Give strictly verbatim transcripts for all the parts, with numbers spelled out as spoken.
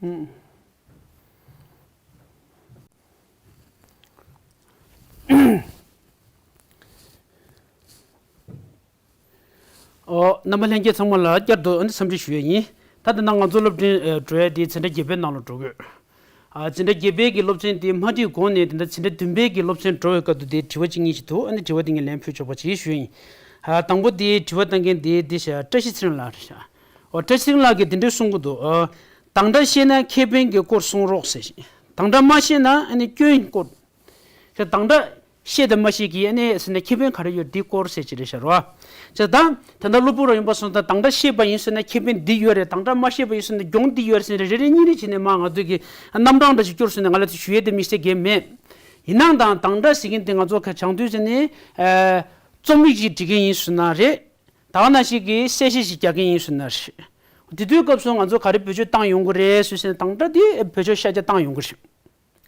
ཨུམ། ཨོ། རྣམ་པ་ལྷན་རྒྱས་ཚང་མ་ལ་བསྐྱར་དུ་འཚམས་འདྲི་ཞུ་ཡས་ཡིན། ད་ལྟ་ན་ང་ཚོ་སློབ་འབྲིང་འགྲོ་ཡས་དེ་འཛིན་གྲྭ་བརྒྱད་པའི་ནང་ལ་འགྲོ་དགོས། ཨ། འཛིན་གྲྭ་བརྒྱད་པའི་གི་སློབ་ཚན་དེ་མ་ཁྲིད་གོང་ནས་དེ་འདྲ་འཛིན་གྲྭ་བདུན་པའི་གི་སློབ་ཚན་འགྲོ་བའི་སྐབས་དུ་དེ་དྲི་བ་གཅིག་གཉིས་ཤིག་འདུག་ཨ་ནི་དྲི་བ་དེ་ངས་ལན་ཕུལ་ཆོག་པ་ཅིག་ཞུ་ཡིན། ཨ། དང་པོ་དེ་དྲི་བ་བཏང་མཁན་དེ་འདི་ཤ་བཀྲ་ཤིས་ཚེ་རིང་ལགས་རེད་ཤག་ཨོ། བཀྲ་ཤིས་ཚེ་རིང་ལགས་ཀྱིས་དེ་འདྲ་གསུང་གི་འདུག་ཨ། དང་སྒྲ་ཤེས་ན་ཁེ་ཕན་གྱི་སྐོར་གསུང་རོགས་ཟེར་ཞིང་། དང་སྒྲ་མ་ཤེས་ན་ཨ་ནི་སྐྱོན་སྐོར། ཁྱེད་དང་སྒྲ་ཤེས་དང་མ་ཤེས་ཀྱི་ཨ་ནི་ཟེར་ན་ཁེ་ཕན་ག་རེ་ཡོད་འདི་སྐོར་ཟེར་གྱི་རེད་ཤག་རོ། ཅེས་དང་ད་ལྟ་གློ་བུར་བ་ཡིན་པ་སོང་ཙང་དང་སྒྲ་ཤེས་པ་ཡིན་ཟེར་ན་ཁེ་ཕན་འདི་ཡོད་རེད། དང་སྒྲ་མ་ཤེས་པ་ཡིན་ཟེར་ན་གྱོང་འདི་ཡོད་རེད་ཟེར་ནས་རེ་རེ་གཉིས་རེ་བྱས་ནས་མ་ང་ཚོས་ཀྱི་རྣམ་གྲངས་འདྲ་ཞིག་བསྐྱུར་སོང་ནས་ང་ལ་དེ་ཞུ་ཡས་དེ་དམིགས་བསལ་གང་མེད། ཡིན་ནའང་དང་དང་སྒྲ་ཟེར་མཁན་དེ་ང་ཚོ་ག་བྱང་དུས་ཟེར་ནས་ཨ། རྩོམ་ཡིག་ཅིག་འབྲི་མཁན་ཡིན་ཟེར་ན་རེད། ད་ག་ནང་བཞིན་གྱི་གསལ་བཤད་ཞིག་རྒྱག་མཁན་ཡིན་ཟེར་ན་རེད། དེ་དུས་སྐབས་སུ་ང་ཚོ་ག་རེ་བེད་སྤྱོད་བཏང་ཡོང་གི་རེད་ཟེར་ཟེར་ནས་དང་སྒྲ་དེ་བེད་སྤྱོད་ཤ་རྒྱགས་བཏང་ཡོང་གི་རེད།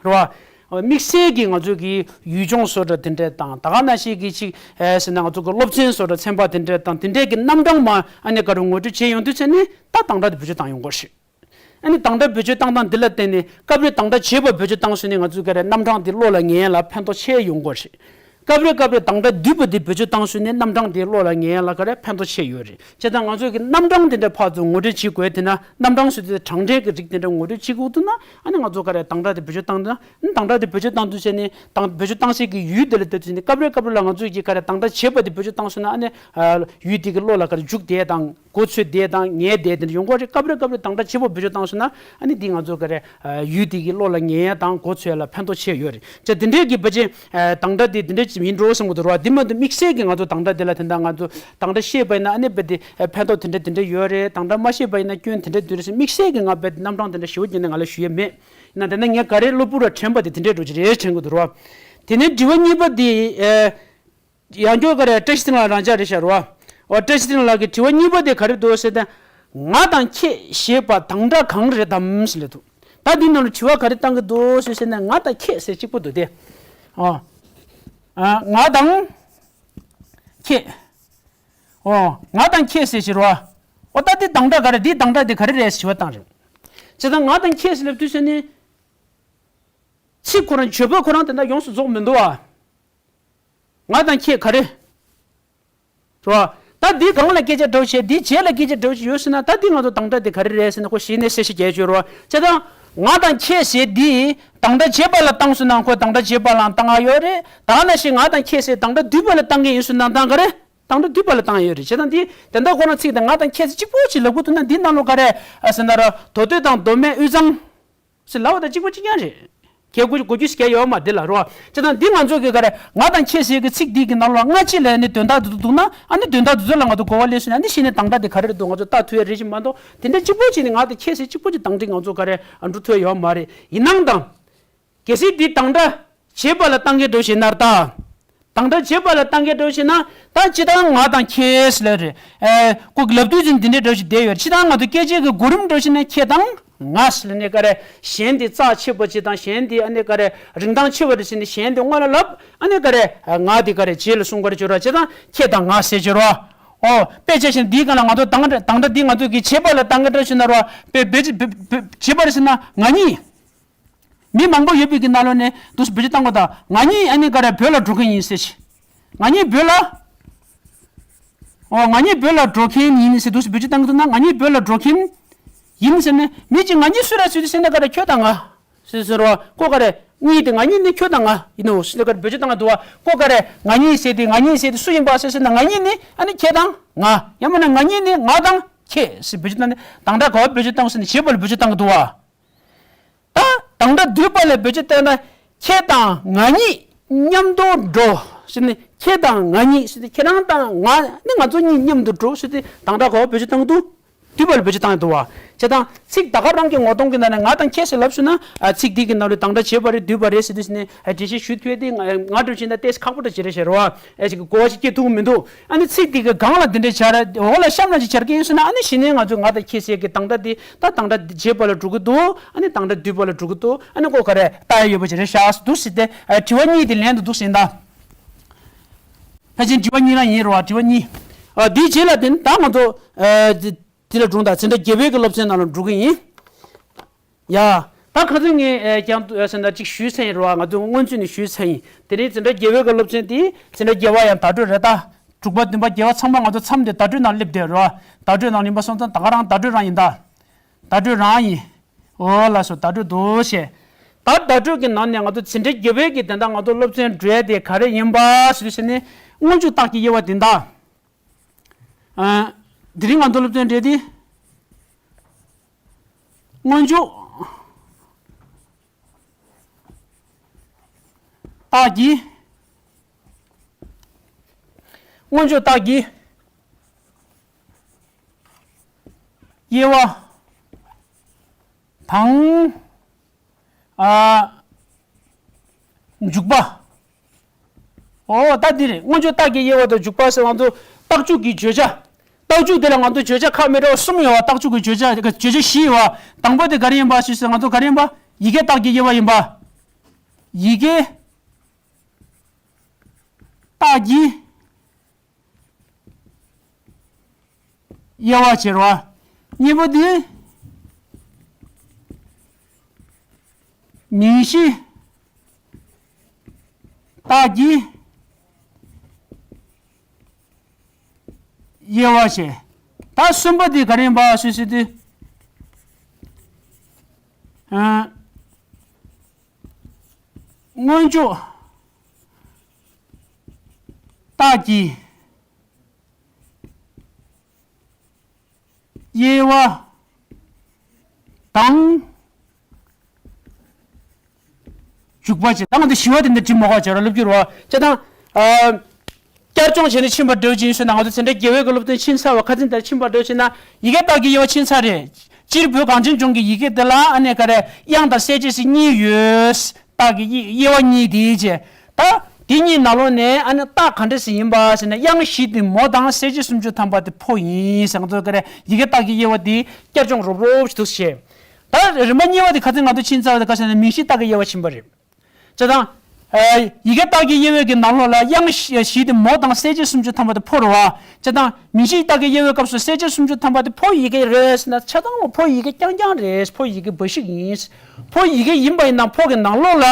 རེད་བ། དམིགས་བསལ་གྱིས་ང་ཚོ་གི་ཡུལ་ལྗོངས་བཟོ་འདྲ་དེ་འདྲས་དང་ད་ག་ནང་བཞིན་གྱི་ཅིག་ཨེ་ཟེར་ན་ང་ཚོ་གི་སློབ་ཚན་བཟོ་འདྲ་ཚན་པ་དེ་འདྲས་དང་དེ་འདྲས་ཀྱི་རྣམ་གྲངས་མ་ཨ་ནི་ག་རེ་ངོ་སྤྲོད་བྱས་ཡོང་དུས་ཚེ་ནི་ད་དང་སྒྲ་དེ་བེད་སྤྱོད་བཏང་ཡོང་གི་རེད། ཨ་ནི་དང་སྒྲ་བེད་སྤྱོད་བཏང་སྟངས་འདི་ལ་བརྟེན་ནས་སྐབས་རེ་དང་སྒྲ་བརྗེས་པ་བེད་སྤྱོད་བཏང་སོང་ནས་ང་ཚོའི་ག་རེ་རྣམ་གྲངས་འདི་བློ་ལ་ངེས་ཡ་ལ་ཕན་ཐོགས་ཆེ་ཡོང་གི་རེད། སྐབས་རེ་སྐབས་རེ་དང་སྒྲ་བསྡུས་པ་འདི་བེད་སྤྱོད་བཏང་སོང་ནས་རྣམ་གྲངས་འདི་བློ་ལ་ངེས་ཡ་ལ་ག་རེ་ཕན་ཐོགས་ཆེ་ཡོད་རེད། བྱས་ཙང་ང་ཚོས་ཀྱི་རྣམ་གྲངས་འདི་འདྲ་ཕར་ཚུར་ངོ་སྤྲོད་བྱེད་དགོས་དེ་ན་རྣམ་གྲངས་སུ་དེ་གྲངས་འདྲེན་གྱི་རིགས་དེ་འདྲ་ངོ་སྤྲོད་བྱེད་དགོས་འདུག་ན་ཨ་ནི་ང་ཚོ་ག་རེ་དང་སྒྲ་དེ་བེད་སྤྱོད་བཏང་ན་ཨ་ནི་དང་སྒྲ་དེ་བེད་སྤྱོད་བཏང་དུས་བྱས་ནས་དང་བེད་སྤྱོད་བཏང་སའི་གི་ཡུལ་དེ་ལ་ལྟ་དུས་ནས་སྐབས་རེ་སྐབས་རེ་ལ་ང་ཚོས་ཀྱི་ག་རེ་དང་སྒྲ་བརྗེས་པ་དེ་བེད་སྤྱོད་བཏང་སོང་ན་ཨ་ནི་ཡུལ་དེ་གི་བློ་ལ་ག་རེ་འཇུག་བསྡད་དང་། གོ་ཚོད་བསྡད་དང་ངེས་བསྡད་དེ་འདྲ་ཡོང་གི་རེད། སྐབས་རེ་སྐབས་རེ་དང་སྒྲ་བརྗེས་པ་བེད་སྤྱོད་བཏང་སོང་ན་ཨ་ནི་འདི་ང་ཚོ་ག་རེ་ཡུལ་དེ་གི་བློ་ལ་ངེས་ཡ་དང་གོ་ཚོད་ལ་ཕན་ཐོགས་ཆེ་ཡོད་རེད། ཅེས་དེ་འདྲའི་གི་ཕལ་ཆེར་དང་སྒྲ་དེ་དེ་འདྲ་ཅིག་ཡིན་འགྲོ་བསམ་གི་འདུག་ར། འདི་མ་གཏོགས་དམིགས་བསལ་གྱི་ང་ཚོ་དང་སྒྲ་དེ་ལ་དེ་འདྲ་ང་ཚོ་དང་སྒྲ་ཤེས་པ་ཡིན་ན་ཨ་ནི་རྦད་དེ་ཕན་ཐོགས་དེ་འདྲ་དེ་འདྲ་ཡོད་རེད། དང་སྒྲ་མ་ཤེས་པ་ཡིན་ན་སྐྱོན་དེ་འདྲ་དེ་འདྲ་ཟེར་དམིགས་བསལ་གྱི་ང་རྦད་དེ་རྣམ་གྲངས་དེ་འདྲ་ཞེ་པོ་བརྒྱབ་ནས་ང་ལ་ཞུ་ཡས་མེད། ཡིན་ན་དེ་ན་ངས་ག་རེ་གློ་བུར་བ་དྲན་པ་དེ་དེ་འདྲའི་འགྲོ་གི་རེད་དྲན་གི་འདུག་ར། དེ་ནས་དྲི་བ་གཉིས་པ་དེ། ཡང་བསྐྱར་ག་རེ་བཀྲ་ཤིས་ཚེ་རིང་ལགས་རང་འཇགས་རེད་ཤག་རོ། འོ་བཀྲ་ཤིས་ཚེ་རིང་ལགས་ཀྱི་དྲི་བ་གཉིས་པ་དེ་ག་རེ་འདུག་ཟེར་ན། ང་དང་ཁྱེད་ཞེས་པ་དང་སྒྲ་གང་རེད་དམ་ཟེར་ལབ་འདུག་ད་འདི་ནང་ལ་དྲི་བ་ག་རེ་བཏང་གི་འདུག་ཟེར་ཟེར་ན་ང་དང་ཁྱེད་ཟེར་གཅིག་པོ་འདུག་སྟེ། ཨོ། ཨ། ང་དང་ཁྱེད། ཨོ། ང་དང་ཁྱེད་ཟེར་ཞེས་རོ། ཨོ་ད་འདི་དང་སྒྲ་ག་རེ་འདི་དང་སྒྲ་འདི་ག་རེ་རེད་ཟེར་དྲི་བ་བཏང་རེད། བྱས་ཙང་ང་དང་ཁྱེད་ཟེར་ལབ་དུས་ཟེར་ནས། ཚིག་ཁོ་རང་བརྗོད་པ་ཁོ་རང་དེ་འདྲ་ཡོངས་སུ་རྫོགས་མི་འདུག་ཨ། ང་དང་ཁྱེད་ག་རེ། རོ། ད་འདི་སྒང་ལ་སྐད་ཆ་འདྲ་བོ་བྱས་འདི་རྗེས་ལ་སྐད་ཆ་འདྲ་བོ་ཞིག་ཡོད་ཟེར་ན་ད་འདི་ང་ཚོ་དང་སྒྲ་འདི་ག་རེ་རེད་ཟེར་ན་ཁོ་གཞི་ནས་གསལ་བཤད་རྒྱག་ཆོག་རོ། བྱས་ཙང་། ང་དང་ཁྱེད་ཟེར་འདི་དང་སྒྲ་བརྗེས་པ་ལ་བཏང་སོང་ན་ཁོ་དང་སྒྲ་བརྗེས་པ་ལའང་བཏང་ཡ་ཡོད་རེད། ད་ནང་བཞིན་ང་དང་ཁྱེད་ཟེར་དང་སྒྲ་བསྡུས་པ་ལ་བཏང་གི་ཡིན་ཟེར་ན་ད་ག་རེ། དང་སྒྲ་བསྡུས་པ་ལ་བཏང་ཡ་ཡོད་རེད། བྱས་ཙང་འདི་དེ་འདྲ་ཁོ་རང་ཚིག་དང་ང་དང་ཁྱེད་ཟེར་གཅིག་པོ་ཅིག་ལབ་དགོས་འདུག་ན་འདི་ནང་ལོགས་ག་རེ་ཟེར་ན་རོ། མདོ་སྟོད་དང་མདོ་སྨད་དབུས་གཙང་། ཟེར་ལབ་པ་དང་གཅིག་པ་གཅིག་རྐྱང་རེད། གལ་གོ་གོ་རྒྱུ་ཞིག་གལ་ཡོད་མ་རེད་ལ་རོ། བྱས་ཙང་འདི་ང་ཚོ་གི་ག་རེ་ང་དང་ཁྱེད་ཟེར་གི་ཚིག་འདི་གི་ནང་ལ་སྔ་ཕྱི་ལ་ནི་དོན་དག་འདི་འདུག་ན་ཨ་ནི་དོན་དག་འདི་ཚོ་ལ་ང་ཚོ་གོ་བ་ལེན་སོང་ན་ཨ་ནི་གཞི་ནས་དང་སྒྲ་འདི་ག་རེ་རེད་འདུག་ང་ཚོ་ལྟ་ཐུབ་ཡ་རེད་ཞིག་མ་གཏོགས་དེ་འདྲ་གཅིག་པོ་གཅིག་ནི་ང་དང་ཁྱེད་ཟེར་གཅིག་པོ་གཅིག་དང་སྒྲ་ང་ཚོ་ག་རེ་འགྲོ་ཐུབ་ཡ་ཡོད་མ་རེད། ཡིན་ནའང་དང་། གལ་སྲིད་འདི་དང་སྒྲ་བྱེད་པ་ལ་བཏང་གི་འགྲོ་ཞེ་ན་ད། དང་སྒྲ་བྱེད་པ་ལ་བཏང་གི་འགྲོ་ཞེ་ན་ད་སྤྱིར་བཏང་ང་དང་ཁྱེད་ཟེར་ལབ་རེད། ཨེ། ཁོ་གི་ལབ་དུས་ཙམ་འདི་འདྲའི་འགྲོ་ཞིག་བསྡད་ཡོད་རེད། སྤྱིར་བཏང་ང་ཚོ་སྐད་ཆའི་གི་གོ་རིམ་འགྲོ་ཞེ་ན་ཁྱེད་དང་ང་ཟེར་ནས་ག་རེ་གཞན་དེ་རྩ་ཆེ་བ་ཅིག་དང་གཞན་དེ་ཨ་ནི་ག་རེ་རིན་ཐང་ཆེ་བ་རེད་ཟེར་ནས་གཞན་དེ་སྔོན་ལ་ལབ་ཨ་ནི་ག་རེ་ང་དེ་ག་རེ་རྗེས་ལ་གསུང་ག་རེ་བྱོས་རོགས་བྱས་ཙང་ཁྱེད་དང་ང་ཟེར་བྱོས་རོགས། ཨོ། དཔེ་ཆ་བཞིན་འདིའི་སྒང་ལ་ང་ཚོ་དང་སྒྲ་དང་སྒྲ་འདི་ང་ཚོ་གི་བྱེད་པ་ལ་བཏང་གི་འགྲོ་ཞེ་ན་རོ། དཔེ་བེད་བེད་བེད་བྱེད་པ་རེད་ཟེར་ན་ང་གཉིས། མི་མང་པོ་ཡོད་པའི་གི་ནང་ལོགས་ནས་འདུག་སེ་བེད་སྤྱོད་བཏང་དགོས་དང་ང་གཉིས་ཨ་ནི་ག་རེ་བོད་ལ་འགྲོ་མཁན་ཡིན་ཟེར་ཞིག་ང་གཉིས་བོད་ལ། ཨོ་ང་གཉིས་བོད་ལ་འགྲོ་མཁན་ཡིན་ཟེར་འདུག་སེ་བེད་སྤྱོད་བཏང་གི་འདུག་ན་ང་གཉིས་བོད་ལ་འགྲོ་མཁན་ཡིན་ཟེར་ནས་མི་གཅིག་ང་གཉིས་སུ་ར་སུ་དེ་ཟེར་ན་ག་རེ་ཁྱོད་དང་ང་ཟེར་ཟེར་རོ་ཁོ་ག་རེ་གཉིས་དེ་ང་གཉིས་ནི་ཁྱོད་དང་ང་ཡིན་ནོ་ཟེར་ནས་ག་རེ་བེད་སྤྱོད་བཏང་གི་འདུག་བ་ཁོ་ག་རེ་ང་གཉིས་ཟེར་དེ་ང་གཉིས་ཟེར་དེ་སུ་ཡིན་པ་ཟེར་ཟེར་ན་ང་གཉིས་ནི་ཨ་ནི་ཁྱེད་དང་ང་ཡང་མིན་ན་ང་གཉིས་ནི་ང་དང་ཁྱེད་ཟེར་བེད་སྤྱོད་བཏང་ནས་དང་སྒྲ་ག་བ་བེད་སྤྱོད་བཏང་ཟེར་ནས་བྱེད་པ་ལ་བེད་སྤྱོད་བཏང་གི་འདུག་བ། ད་དང་སྒྲ་བསྡུས་པ་ལ་བེད་སྤྱོད་བཏང་ན་ཁྱེད་དང་ང་གཉིས་མཉམ་དུ་འགྲོ་ཟེར་ནས་ཁྱེད་དང་ང་གཉིས་ཟེར་ཏེ་ཁྱེད་རང་དང་ང་ནི་ང་ཚོ་གཉིས་མཉམ་དུ་འགྲོ་ཟེར་ཏེ་དང་སྒྲ་ག་བ་བེད་སྤྱོད་བཏང་གི་འདུག་བསྡུས་པ་ལ་བེད་སྤྱོད་བཏང་གི་འདུག་བ། བྱས་ཙང་ཚིག་ད་ག་རང་གི་ངོ་གདོང་གི་ནང་ནས་ང་དང་ཁྱེད་ཟེར་ལབ་སོང་ན་ཚིག་འདི་གི་ནང་ལ་དང་སྒྲ་བྱེད་པ་རེད་བསྡུས་པ་རེད་ཟེར་དུས་ནས་འགྲེལ་བཤད་ཞུ་ཐུབ་ཡས་དེ་ང་འགྲོ་བཞིན་ད་ཏེས་ཁག་པོ་འདྲ་ཅིག་རེད་ཤག་རོ། ཨེ་ཅིག་གི་གོ་བ་ཞིག་སྐྱེ་ཐུབ་མི་འདུག་ཨ་ནི་ཚིག་འདི་གི་སྒང་ལ་འདི་འདྲས་བྱ་ར་འོ་ལ་གཤམ་ལ་ཅིག་བྱ་གི་ཡིན་ཟེར་ན་ཨ་ནི་གཞི་ནས་ང་ཚོས་ང་དང་ཁྱེད་ཟེར་གི་དང་སྒྲ་འདི་ད་དང་སྒྲ་འདི་བྱེད་པ་ལ་འགྲོ་གི་འདུག་ཨ་ནི་དང་སྒྲ་བསྡུས་པ་ལ་འགྲོ་གི་འདུག་ཨ་ནི་ཁོ་ག་རེ་ལྟ་ཡ་ཡོད་པ་ཅིག་རེད་ཤག་འདུག་ཟེར་ཏེ་དྲི་བ་གཉིས་དེ་ལན་དུ་འདུག་ཟེར་ད། ཕལ་ཆེར་དྲི་བ་གཉིས་རང་ཡིན་རེད་བ་དྲི་བ་གཉིས། ཨ་འདིའི་རྗེས་ལ་དེ་ནི་ད་ང་ཚོ་ཨ་འདི་ལ་སྒྲུང་དང་འཛིན་གྲྭ་བརྒྱད་པའི་གི་སློབ་ཚན་ནང་ལ་འགྲོ་གི་ཡིན། ཡ། ད་ཁ་སང་ངས་ཨེ་ཀྱང་ཨེ་ཟེར་ན་ཅིག་ཞུས་ཚར་ཡིན་རེད་བ། ང་ཚོ་སྔོན་ཚུད་ནས་ཞུས་ཚར་ཡིན། དེ་རིང་འཛིན་གྲྭ་བརྒྱད་པའི་གི་སློབ་ཚན་དེ་འཛིན་གྲྭ་བརྒྱད་པ་ཡང་བརྡ་སྤྲོད་རེད་ད། དྲུག་པ་བདུན་པ་བརྒྱད་པ་ཚང་མ་ང་ཚོ་མཚམས་དེ་བརྡ་སྤྲོད་ནང་སླེབས་བསྡད་རེད་བ། བརྡ་སྤྲོད་ནང་ཡིན་པ་སོང་ཙང་ད་ག་རང་བརྡ་སྤྲོད་རང་ཡིན་ད། བརྡ་སྤྲོད་རང་ཡིན། ཨོ་ལགས་སོ། བརྡ་སྤྲོད་འདུག་བྱས། ད་བརྡ་སྤྲོད་ཀྱི་ནང་ནས་ང་ཚོ་འཛིན་གྲྭ་བརྒྱད་པའི་གི་དེ་འདྲ་ང་ཚོ་སློབ་ཚན་འགྲོ་ཡ་དེ་ག་རེ་ཡིན་པ་ཟེར་ཟེར་ནས་སྔོན་འཇུག་རྟགས་ཀྱི་དབྱེ་བ་དེ་འདྲ། ཨ། དེ་རིང་ང་ཚོ་སློབ་ཚན་འགྲོ་ཡ་དེ། སྔོན་འཇུག་རྟགས་ཀྱི། སྔོན་འཇུག་རྟགས་ཀྱི་དབྱེ་བ་དང་། ཨ། འཇུག་པ། ཨོ་ད་འདི་རེད། སྔོན་འཇུག་རྟགས་ཀྱི་དབྱེ་བ་དང་འཇུག་པ་ཟེར་ང་ཚོ་རྟགས་འཇུག་གི་བརྗོད་བྱ། རྟགས་འཇུག་དེ་ལ་ང་ཚོ་བརྗོད་བྱ་ཁག་མི་འདྲ་བ་གསུམ་ཡོད་བ། རྟགས་འཇུག་གི་བརྗོད་བྱ་བརྗོད་བྱ་བཞི་ཡོད་བ། དང་པོ་དེ་ག་རེ་ཡིན་པ་ཞུས་ཟེར་ང་ཚོ་ག་རེ་ཡིན་པ། ཡི་གེ་རྟགས་ཀྱི་དབྱེ་བ་ཡིན་པ། ཡི་གེ་རྟགས་ཀྱི་དབྱེ་བ་བྱེད་རོགས། གཉིས་པ་དེ་མིང་གཞི་རྟགས་ཀྱི་དབྱེ་བ་བྱེད། ད་གསུམ་པ་དེ་ག་རེ་ཡིན་པ་ཞུས་ཟེར་དུས། ཨ། སྔོན་འཇུག་རྟགས་ཀྱི་དབྱེ་བ་དང་འཇུག་པ་བྱེད། ད་ང་ཚོ་བཞི་བ་དེ་འདྲ་འབྲི་མ་དགོས་བྱས་ར་སློབ་རྒྱུ་ར་བ་བྱས་ཙང་། ཨ། བསྐྱར་སྦྱོང་བྱས་ནས་ཕྱིན་པ་འདྲ་བོ་ཅིག་ཡིན་ཟེར་ན་ང་ཚོ་འཛིན་གྲྭ་བརྒྱད་པའི་གི་སློབ་ཚན་ཕྱིན་ཚར་བ། ཁ་སང་དེར་ཕྱིན་པ་འདྲ་བོ་ཅིག་ན་ཡི་གེ་རྟགས་ཀྱི་དབྱེ་བ་ཕྱིན་ཚར་རེད། སྤྱིར་བོད་གངས་ཅན་ལྗོངས་ཀྱི་ཡི་གེ་དེ་ལ་ཨ་ནི་ག་རེ་དབྱངས་དང་གསལ་བྱེད་ཟེར་གཉིས་ཡོད། རྟགས་ཀྱི་དབྱེ་དབྱེ་བ་གཉིས་དེ་བྱས། ད་དེ་གཉིས་ནང་ལོགས་ནས་ཨ་ནི་རྟགས་ག་འདྲ་ཞིག་ཡིན་པ་ཟེར་ན་དབྱངས་བཞི་དེ་མོ་དང་གསལ་བྱེད་སུམ་ཅུ་ཐམ་པ་དེ་ཕོ་ཡིན་ཟེར། ང་ཚོ་ག་རེ་ཡི་གེ་རྟགས་ཀྱི་དབྱེ་བ་དེ་བསྐྱར་སྦྱོང་རོབ་རོབ་ཞིག་ཏུ་བྱས། ད་རིམ་པ་གཉིས་པ་དེ་ཁ་སང་ང་ཚོ་ཕྱིན་ཚར་བ་དེ་ག་ཟེར་ན་མིང་གཞི་རྟགས་ཀྱི་དབྱེ་བ་ཕྱིན་པ་རེད། བྱས་ཙང་། ཨ། ཡི་གེ་རྟགས་ཀྱི་དབྱེ་བའི་གི་ནང་ལོགས་ལ་དབྱངས་བཞི་དེ་མོ་དང་གསལ་བྱེད་སུམ་ཅུ་ཐམ་པ་དེ་ཕོ་རེད་བ། བྱས་ཙང་མིང་གཞི་རྟགས་ཀྱི་དབྱེ་བའི་སྐབས་སུ་གསལ་བྱེད་སུམ་ཅུ་ཐམ་པ་དེ་ཕོ་ཡི་གེ་རེད་ཟེར་ན་ཆ་ཚང་ལ་ཕོ་ཡི་གེ་རྐྱང་རྐྱང་རེད། ཕོ་ཡི་གེ་འབའ་ཞིག་ཡིན། ཕོ་ཡི་གེ་ཡིན་པ་ཡིན་ན་ཕོ་གི་ནང་ལོགས་ལ།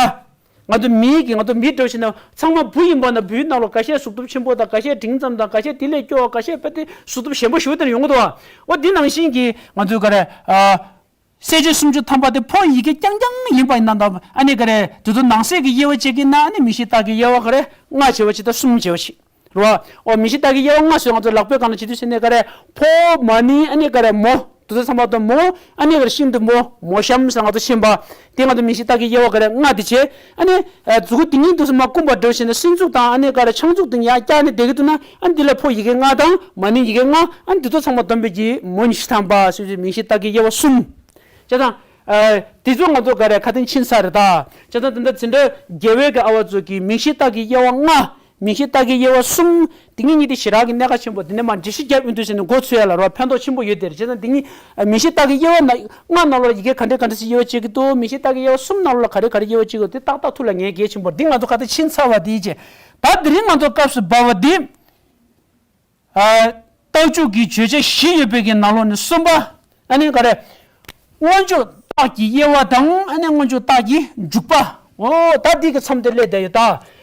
ང་ཚོ་མིའི་གི་ང་ཚོ་མི་འདྲ་བོ་ཞིག་ན་ཚང་མ་བུ་ཡིན་པ་ན་བུའི་ནང་ལོགས་འགའ་ཤས་གཟུགས་སྟོབས་ཆེན་པོ་དང་། འགའ་ཤས་འབྲིང་ཙམ་དང་། འགའ་ཤས་དེ་ལས་སྐྱོ་བ། འགའ་ཤས་དེ་གཟུགས་སྟོབས་ཞན་པོ་ཞེ་པོ་དེ་ཡོང་གི་འདུག་བ། འོ་དེ་ནང་བཞིན་གྱི་ང་ཚོའི་ག་རེ། ཨ། གསལ་བྱེད་སུམ་ཅུ་ཐམ་པ་དེ་ཕོ་ཡི་གེ་རྐྱང་རྐྱང་ཡིན་པ་ཡིན་ན་དང་། ཨ་ནི་ག་རེ་དེ་ཚོ་ནང་གསེས་ཀྱི་དབྱེ་བ་བྱེད་ཀྱི་ན། ཨ་ནི་མིང་གཞི་རྟགས་ཀྱི་དབྱེ་བ་ག་རེ་ལྔ་བྱེད་པ་ཅིག་དང་གསུམ་བྱེད་པ་ཅིག་རེད་བ། འོ་མིང་གཞི་རྟགས་ཀྱི་དབྱེ་བ་ལྔ་བཟོས། ང་ཚོ་ལག་པས་གང་ལ་བྱེད་དུས་ཟེར་ནས་ག་རེ་ཕོ་མ་ནིང་ཨ་ནི་ག་རེ་མོ། དེ་ཚོ་ཚང་མ་དང་མོ། ཨ་ནི་ག་རེ་ཤིན་ཏུ་མོ། མོ་གཤམ་ཟེར་ང་ཚོ་ཕྱིན་པ། དེ་ང་ཚོ་མིང་གཞི་རྟགས་ཀྱི་དབྱེ་བ་ག་རེ་ལྔ་དེ་བྱས། ཨ་ནི་མཛུ་གུ་དེ་གཉིས་དུ་མ་བསྐུམ་པ་འདྲ་བོ་བྱས་ན་སྲིན་མཛུབ་དང་ཨ་ནི་ག་རེ་ཕྱག་མཛུབ་དེ་ཡར་བཀྱགས་ནས་བསྡད་ཀྱི་འདུག་ན། ཨ་ནི་དེ་ལ་ཕོ་ཡི་གེ་ལྔ་དང་མ་ནིང་ཡི་གེ་ལྔ། ཨ་ནི་དེ་ཚོ་ཚང་མ་བསྡོམས་པའི་གི་མོ་ཉི་ཤུ་ཐམ་པ་ཞེས་པའི་མིང་གཞི་རྟགས་ཀྱི་དབྱེ་བ་གསུམ། བྱས་ཙང་། ཨ། དེ་ཚོ་ང་ཚོ་ག་རེ་ཁ་སང་ཕྱིན་ཚར་རེད་ད། བྱས་ཙང་དེ་འདྲ་འཛིན་གྲྭ་བརྒྱད་པའི་གི་ཨ་བ་ཚོ་གིས་མིང་གཞི་རྟགས་ཀྱི་དབྱེ་བ་ལྔ། མིང་གཞི་རྟགས་ཀྱི་དབྱེ་བ་གསུམ། དེ་གཉིས་གཉིས་དེ་ཞེ་དྲག་གི་གནད་འགག་ཆེན་པོ། དེ་ནས་མར་འགྲེལ་བཤད་རྒྱབ་ཡོང་དུས་ཟེར་ནས་མགོ་ཚོས་ཡ་ལ་རོ་ཕན་ཐོགས་ཆེན་པོ་ཡོད་དེ་རེད། བྱས་ཙང་དེ་གཉིས་མིང་གཞི་རྟགས་ཀྱི་དབྱེ་བ་ན་ལྔ་ནང་ལོགས་ལ་ཡི་གེ་ག་འདྲ་ག་འདྲ་ཞིག་དབྱེ་བ་ཕྱེ་གི་འདུག་མིང་གཞི་རྟགས་ཀྱི་དབྱེ་བ་གསུམ་ནང་ལོགས་ལ་ག་རེ་ག་རེ་དབྱེ་བ་ཕྱེ་གི་འདུག་དེ་ཏག་ཏག་ཐུགས་ལ་ངེས་གལ་ཆེན་པོ་རེད། འདི་ང་ཚོ་ཁ་སང་ཕྱིན་ཚར་བ་དེ་བྱས། ད་དེ་རིང་ང་ཚོ་སྐབས་སུ་བབས་པ་འདི། ཨ། རྟགས་འཇུག་གི་བརྗོད་བྱ་བཞི་ཡོད་པའི་གི་ནང་ལོགས་ནས་གསུམ་པ། ཨ་ནི་ག་རེ། སྔོན་འཇུག་རྟགས་ཀྱི་དབྱེ་བ་དང་། ཨ་ནི་སྔོན་འཇུག་རྟགས་ཀྱི་འཇུག་པ། འོ་ད་འདི་གི་མཚམས་དེར་སླེབས་བསྡད་ཡོད་ད།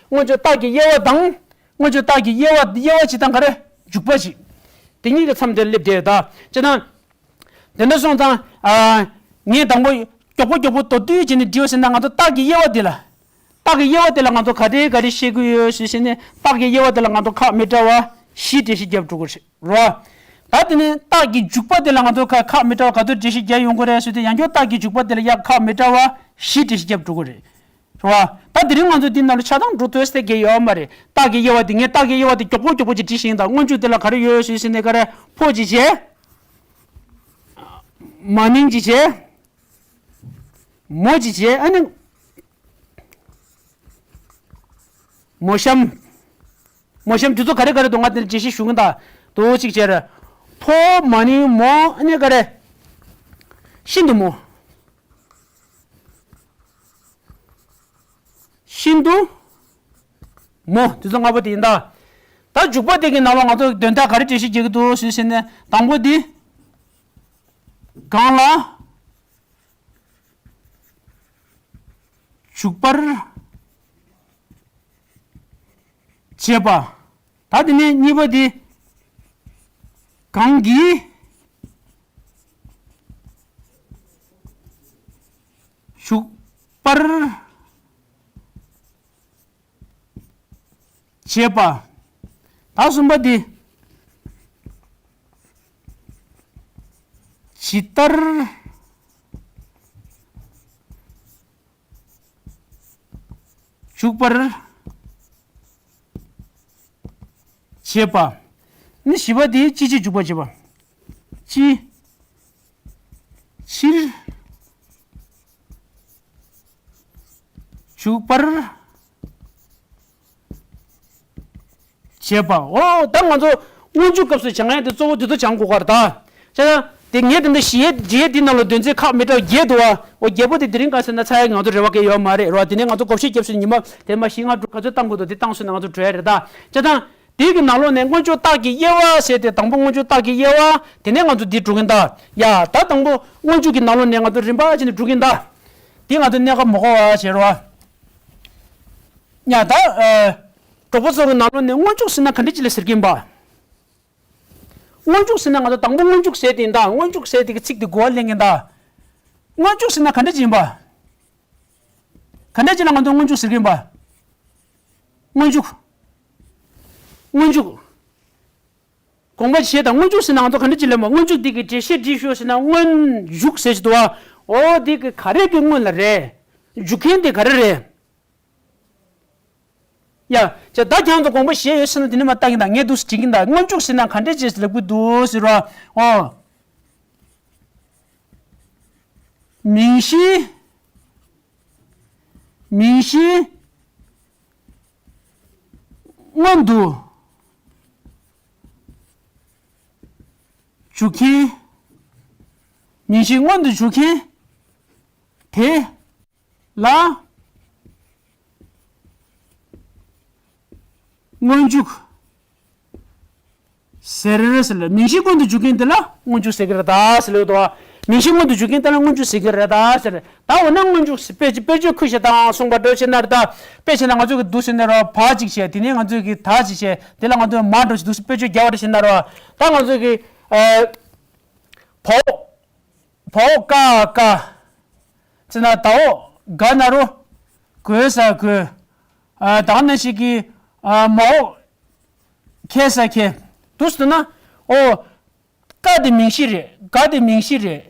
སྔོན་འཇུག་རྟགས་ཀྱི་དབྱེ་བ་དང་། སྔོན་འཇུག་རྟགས་ཀྱི་དབྱེ་བ། དབྱེ་བ་གཅིག་དང་ག་རེ། འཇུག་པ་གཅིག་དེ་གཉིས་ཀྱི་མཚམས་དེར་སླེབས་བསྡད་ཡོད་ད། བྱས་ཙང་། དེ་འདྲ་སོང་ཙང་། ཨ། ངས་དང་པོ་མགྱོགས་པོ་མགྱོགས་པོ་མདོར་བསྡུས་བྱས་ནས་འབྲི་བ་ཟེར་ན་ང་ཚོ་རྟགས་ཀྱི་དབྱེ་བ་དེ་ལ། རྟགས་ཀྱི་དབྱེ་བ་དེ་ལ་ང་ཚོ་ག་རེ་ག་རེ་བཤད་ཀྱི་ཡོད་ཞེས་བཤད་ནས། རྟགས་ཀྱི་དབྱེ་བ་དེ་ལ་ང་ཚོ་ཁག་མི་འདྲ་བ་བཞི་འགྲེལ་བཤད་རྒྱབ་འགྲོ་གི་རེད་རོ། ད་དེ་ནས་རྟགས་ཀྱི་འཇུག་པ་དེ་ལ་ང་ཚོ་ཁག་ཁག་མི་འདྲ་བ་ག་ཚོད་འགྲེལ་བཤད་རྒྱག་ཡོང་གི་རེད་ཟེར་དུས། ཡང་བསྐྱར་རྟགས་ཀྱི་འཇུག་པ་དེ་ལ་ཡང་ཁག་མི་འདྲ་བ་བཞི་འགྲེལ་བཤད་རྒྱབ་འགྲོ་གི་རེད་རོ། ད་དེ་རིང་ང་ཚོ་འདི་ནང་ལ་ཆ་ཚང་འགྲོ་ཐུབ་ས་གི་ཡོད་མ་རེད། རྟགས་ཀྱི་དབྱེ་བ་དེ། ངས་རྟགས་ཀྱི་དབྱེ་བ་དེ་མགྱོགས་པོ་མགྱོགས་པོ་ཅིག་འབྲི་ཤེས་ཡིན་ད། སྔོན་འཇུག་དེ་ལ་ག་རེ་ཡོད་ཞེས་ཟེར་ནས་ག་རེ། ཕོ་གཅིག་བྱས། མ་ནིང་གཅིག་བྱས། མོ་གཅིག་བྱས། ཨ་ནི། མོ་གཤམ། མོ་གཤམ་དེ་ཚོ་ག་རེ་ག་རེ་འདུག་ང་དེ་འདྲ་འགྲེལ་བཤད་ཞུ་གི་ད། དོ་གཅིག་བྱས་ར། ཕོ་མ་ནིང་མོ། ཨ་ནི་ག་རེ། ཤིན་ཏུ་མོ། ཤིན་ཏུ་མོ། དེ་ཚོ་ལྔ་པོ་དེ་ཡིན་ད། ད་འཇུག་པ་དེ་གི་ནང་ལ་ང་ཚོ་དོན་དག་ག་རེ་འགྲེལ་བཤད་རྒྱག་གི་འདུག་ཞུས་ཟེར་ན། དང་པོ་དེ། གང་ལ། ཞུགས་པར་བྱེད་པ། ད་དེ་ནས་གཉིས་པ་དེ། གང་གིས་ཞུགས་པར་བྱེད་པ། ད་གསུམ་པ་དེ། ཇི་ལྟར་ཞུགས་པར་བྱེད་པ། ནི་བཞི་པ་དེ། ཅི་ཕྱིར་ཞུགས་པར་བྱེད་པ། ཅི་ཕྱིར་ཞུགས་པར་བྱེད་པ། འོ་ད་ང་ཚོ་སྔོན་འཇུག་སྐབས་སུ་སྦྱང་ཡ་དེ་གཙོ་བོ་དེ་ཚོ་སྦྱང་དགོས་ཀ་རེད་ད། བྱས་ཙང་དེ་ངས་དེ་འདྲ་བཞི་ཡས་འབྲི་ཡས་འདི་ནང་ལ་དོན་ཚན་ཁག་མི་འདྲ་བ་བརྒྱད་འདུག་བ། འོ་བརྒྱད་པོ་དེ་དེ་རིང་ཁ་སང་ན་ཚར་ཡ་ང་ཚོ་རེ་བ་གང་ཡོད་མ་རེད་རེད་བ། དེ་ནས་ང་ཚོ་བགོ་བཤའ་རྒྱབ་ཟིན་ཉི་མ་དེ་མ་བཞི་ལྔ་དྲུག་ག་ཚོད་བཏང་དགོས་འདུག་དེ་བཏང་སོང་ན་ང་ཚོ་འགྲོ་ཡ་རེད་ད། བྱས་ཙང་དེ་གི་ནང་ལོགས་ནས་སྔོན་འཇུག་རྟགས་ཀྱི་དབྱེ་བ་ཟེར་ཏེ་དང་པོ་སྔོན་འཇུག་རྟགས་ཀྱི་དབྱེ་བ། དེ་ནས་ང་ཚོ་འདི་འགྲོ་གིན་ད། ཡ་ད་དང་པོ་སྔོན་འཇུག་གི་ནང་ལོགས་ནས་ང་ཚོ་རིམ་པ་བྱས་ནས་འགྲོ་གིན་ད། དེ་ང་ཚོ་གནད་འགག་མ་གོ་བ་བྱེད་རོགས། ཡ་ད། གྲོགས་པོ་ཚོ་གི་ནང་ལོགས་ནས་སྔོན་འཇུག་ཟེར་ན་ག་འདྲ་ཅིག་ལ་ཟེར་གྱིན་པ། སྔོན་འཇུག་ཟེར་ན་ང་ཚོ་དང་པོ་སྔོན་འཇུག་ཟེར་དེ་ཡིན་ད། སྔོན་འཇུག་ཟེར་དེ་གི་ཚིག་དེ་གོ་བ་ལེན་གྱིན་ད། སྔོན་འཇུག་ཟེར་ན་ག་འདྲ་ཅིག་ཡིན་པ། ག་འདྲ་ཅིག་ལ་ང་ཚོ་སྔོན་འཇུག་ཟེར་གྱིན་པ། སྔོན་འཇུག་སྔོན་འཇུག་དགོངས་པ་བཞེས་དང་། སྔོན་འཇུག་ཟེར་ན་ང་ཚོ་ག་འདྲ་ཅིག་ལབ་པ། སྔོན་འཇུག་འདི་གི་འགྲེལ་བཤད་འདི་ཞུ་ཟེར་ན་སྔོན་འཇུག་ཟེར་གྱི་འདུག་བ། འོ་འདི་གི་ག་རེ་གི་སྔོན་ལ་རེད། འཇུག་མཁན་དེ་ག་རེ་རེད། ཡ། ཅེ་ད་ཁྱེད་ཚོ་དགོངས་པ་བཞེས་ཡོད་ཟེར་ན་དེ་ནས་མར་ལྟ་གིན་ད། ངས་འདུག་སེ་དྲིས་ཀྱིན་ད། སྔོན་འཇུག་ཟེར་ན་ག་འདྲ་ཅིག་ལབ་ཀྱི་འདུག་ཟེར་བ། འོ། མིང་གཞི། མིང་གཞི་སྔོན་དུ་འཇུག་མཁན། མིང་གཞི་སྔོན་དུ་འཇུག་མཁན་དེ་ལ་སྔོན་འཇུག་ཟེར་ཟེར་ལ། མིང་གཞི་སྔོན་དུ་འཇུག་མཁན་དེ་ལ་སྔོན་འཇུག་ཟེར་གྱི་རེད་ད་ཟེར་ལེ་འདུག་བ། མིང་གཞི་སྔོན་དུ་འཇུག་མཁན་དེ་ལ་སྔོན་འཇུག་ཟེར་གྱི་རེད་ད་ཟེར། ད་འོ་ན་སྔོན་འཇུག་ཟེར་དཔེ་ཆ་དཔེ་ཆ་ཁུར་བཞག་དང་གསུངས་པ་འདྲ་བྱས་ན་རེད་ད། དཔེ་བྱས་ན་ང་ཚོ་གི་འདུག་ཟེར་ན་རོ་བ་གཅིག་བྱས། དེ་ནས་ང་ཚོ་གི་ད་གཅིག་བྱས། དེ་ལ་ང་ཚོ་མ་འགྲོ་ཞིག་འདུག་ཟེར་དཔེ་ཆ་རྒྱག་པ་འདྲ་བྱས་ན་རོ། ད་ང་ཚོ་གི་ཨ་བ་འོག་བ་འོག་ཀ་ཀ། ཙི་ན་ད་འོག་ག་ན་རོ། གོས་ས་གོས། ཨ་ད་ག་ན་ཞིག་གི་ཨ་མ་འོག་ཁེ་ས་ཁེ། འདུག་ཟེར་ན། ཨོ། ཀ་དེ་མིང་གཞི་རེད། ག་དེ་མིང་གཞི་རེད།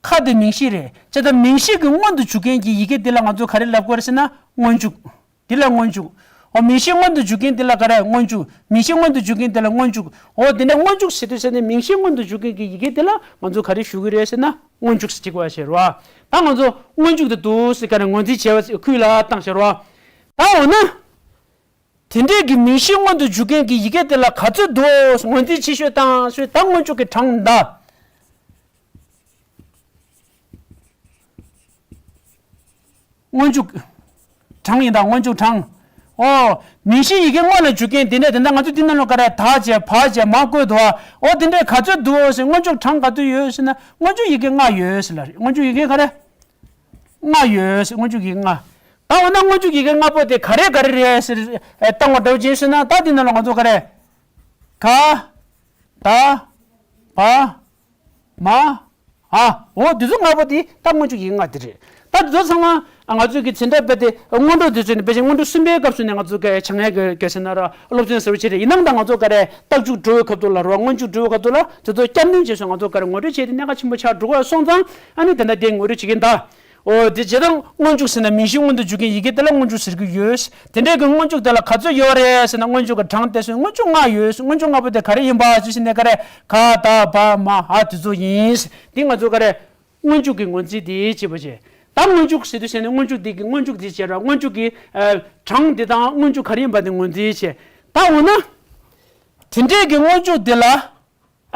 ཁ་དེ་མིང་གཞི་རེད། ཅེ་ད་མིང་གཞི་གི་སྔོན་དུ་འཇུག་མཁན་གྱི་ཡི་གེ་འདི་ལ་ང་ཚོ་ག་རེ་ལབ་དགོས་རེད་ཟེར་ན་སྔོན་འཇུག་འདི་ལ་སྔོན་འཇུག་འོ་མིང་གཞི་སྔོན་དུ་འཇུག་མཁན་འདི་ལ་ག་རེ། སྔོན་འཇུག་མིང་གཞི་སྔོན་དུ་འཇུག་མཁན་འདི་ལ་སྔོན་འཇུག་འོ་འདི་ནས་སྔོན་འཇུག་ཟེར་དུས་ཟེར་ནས་མིང་གཞི་སྔོན་དུ་འཇུག་མཁན་གྱི་ཡི་གེ་འདི་ལ་ང་ཚོ་ག་རེ་ཞུ་གི་རེད་ཟེར་ན་སྔོན་འཇུག་ཟེར་གཅིག་པ་ཟེར་བ། ད་ང་ཚོ་སྔོན་འཇུག་དེ་འདུག་ཟེར་ག་རེ་ངོས་འཛིན་བྱས་པ་ཁུལ་ལ་བཏང་ཟེར་བ། ད་འོ་ན། དེ་འདྲས་ཀྱི་མིང་གཞི་སྔོན་དུ་འཇུག་མཁན་གྱི་ཡི་གེ་དེ་ལ་ག་ཚོད་འདུག་ངོས་འཛིན་བྱེད་ཤོད་དང་ཞུས། ད་སྔོན་འཇུག་གི་གྲངས་ད། སྔོན་འཇུག་གྲངས་ཡིན་ད། སྔོན་འཇུག་གྲངས། ཨོ། མིང་གཞི་ཡི་གེ་སྔོན་ལ་འཇུག་མཁན་དེ་འདྲས་དེ་འདྲ་ང་ཚོ་འདི་ནང་ལ་ག་རེ་ད་བྱས་བ་བྱས་མ་བཀོད་འདུག་ཨོ་དེ་འདྲས་ག་ཚོད་འདུག་ཟེར། སྔོན་འཇུག་གྲངས་ག་ཚོད་ཡོད་ཟེར་ན་སྔོན་འཇུག་ཡི་གེ་ལྔ་ཡོད་ཟེར་ལ་རེད། སྔོན་འཇུག་ཡི་གེ་ག་རེ། ལྔ་ཡོད། སྔོན་འཇུག་ཡི་གེ་ལྔ། ད་འོ་ན་སྔོན་འཇུག་ཡི་གེ་ལྔ་པོ་དེ་ག་རེ་ག་རེ་རེད་ཟེར་བཏང་བ་འདྲ་བོ་ཅིག་ཟེར་ན། ད་འདི་ནང་ལ་ང་ཚོ་ག་རེ། ག་ད་བ་མ་འ། འོ་འདི་ཚོ་ལྔ་པོ་དེ་ད་སྔོན་འཇུག་ཡི་གེ་ལྔ་དེ་རེད། ད་འདི་ཚོ་ཚང་མ་ང་ཚོས་ཀྱི་འཛིན་གྲྭ་སྤེལ་ཏེ་སྔོན་འགྲོ་དེ་ཚོ་ནས་དཔེ་ཆ་སྔོན་འགྲོ་གསུམ་པའི་སྐབས་སུ་ནས་ང་ཚོ་ག་སྦྱང་ཡ་གི་གལ་སྲིད་ན་ར་སློབ་ཚན་ཟེར་བ་ཅིག་རེད། ཡིན་ནའང་ད་ང་ཚོ་ག་རེ་རྟགས་འཇུག་འགྲོ་བའི་སྐབས་དུ་ལ་རོ། སྔོན་འཇུག་འགྲོ་བའི་སྐབས་དུ་ལ་དེ་ཚོ་བསྐྱར་ནན་བྱས་སོང་། ང་ཚོ་ག་རེ་ངོ་སྤྲོད་བྱས་ཏེ་གནད་འགག་ཆེན་པོ་ཆགས་འགྲོ་གི་སོང་ཙང་། ཨ་ནི་དེ་འདྲ་དེ་ངོ་སྤྲོད་བྱེད་ཀྱིན་གདའ། འོ་དེ་བྱས་ཙང་སྔོན་འཇུག་ཟེར་ན་མིང་གཞི་སྔོན་དུ་འཇུག་མཁན་ཡི་གེ་དེ་ལ་སྔོན་འཇུག་ཟེར་གྱི་ཡོད། དེ་འདྲའི་གི་སྔོན་འཇུག་དེ་ལ་ག་ཚོད་ཡོད་རེད་ཟེར་ན། སྔོན་འཇུག་གི་གྲངས་དེ་སྔོན་འཇུག་ལྔ་ཡོད། སྔོན་འཇུག་ལྔ་པོ་དེ་ག་རེ་ཡིན་པ་ཅི་ཟེར་ན་ག་རེ། ག་ད་བ་མ་འ་དེ་ཚོ་ཡིན། དེ་ང་ཚོ་ག་རེ། སྔོན་འཇུག་གི་ངོས་འཛིན་དེ་བྱེད་པ་བྱེད། ད་སྔོན་འཇུག་ཟེར་དུས་ཟེར་ནས་སྔོན་འཇུག་དེ་གི་སྔོན་འཇུག་དེ་བྱེད་ར། སྔོན་འཇུག་གི་གྲངས་དེ་དང་སྔོན་འཇུག་ག་རེ་ཡིན་པ་དེ་ངོས་འཛིན་བྱེད། ད་འོ་ན། དེ་འདྲའི་གི་སྔོན་འཇུག་དེ་ལ།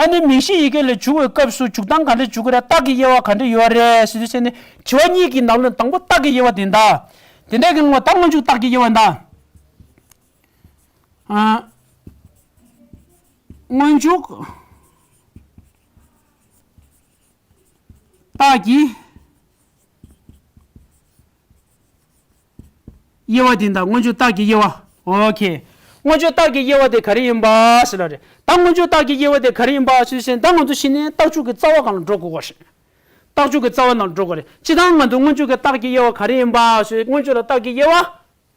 ཨ་ནི་མིང་གཞི་ཡི་གེ་ལ་འཇུག་པའི་སྐབས་སུ་འཇུག་སྟངས་ག་འདྲ་འཇུག་གི་རེད། རྟགས་ཀྱི་དབྱེ་བ་ག་འདྲ་ཡོད་རེད་ཟེར་དུས་ཟེར་ནས་དྲི་བ་གཉིས་ཀྱི་ནང་ལ་དང་པོ་རྟགས་ཀྱི་དབྱེ་བ་དེ་ད། དེ་འདྲའི་གི་སྔོན། ད་སྔོན་འཇུག་རྟགས་ཀྱི་དབྱེ་བ་ད། ཨ། སྔོན་འཇུག་རྟགས་ཀྱི་དབྱེ་བ། དབྱེ་བ་དེ་དང་སྔོན་འཇུག་རྟགས་ཀྱི་དབྱེ་བ། ཨོ་ཁེ། སྔོན་འཇུག་རྟགས་ཀྱི་དབྱེ་བ་དེ་ག་རེ་ཡིན་པ་ཟེར་ལ་རེད། ད་སྔོན་འཇུག་རྟགས་ཀྱི་དབྱེ་བ་དེ་ག་རེ་ཡིན་པ་ཟེར་ཟིན་ད་ང་ཚོ་ཤི་ནས་རྟགས་འཇུག་གི་རྩ་བ་སྒང་ལ་འགྲོ་དགོས་པ་རེད། རྟགས་འཇུག་གི་རྩ་བ་ནང་འགྲོ་དགོས་རེད། སྤྱིར་བཏང་ང་ཚོ་སྔོན་འཇུག་གི་རྟགས་ཀྱི་དབྱེ་བ་ག་རེ་ཡིན་པ་ཟེར། སྔོན་འཇུག་ལ་རྟགས་ཀྱི་དབྱེ་བ་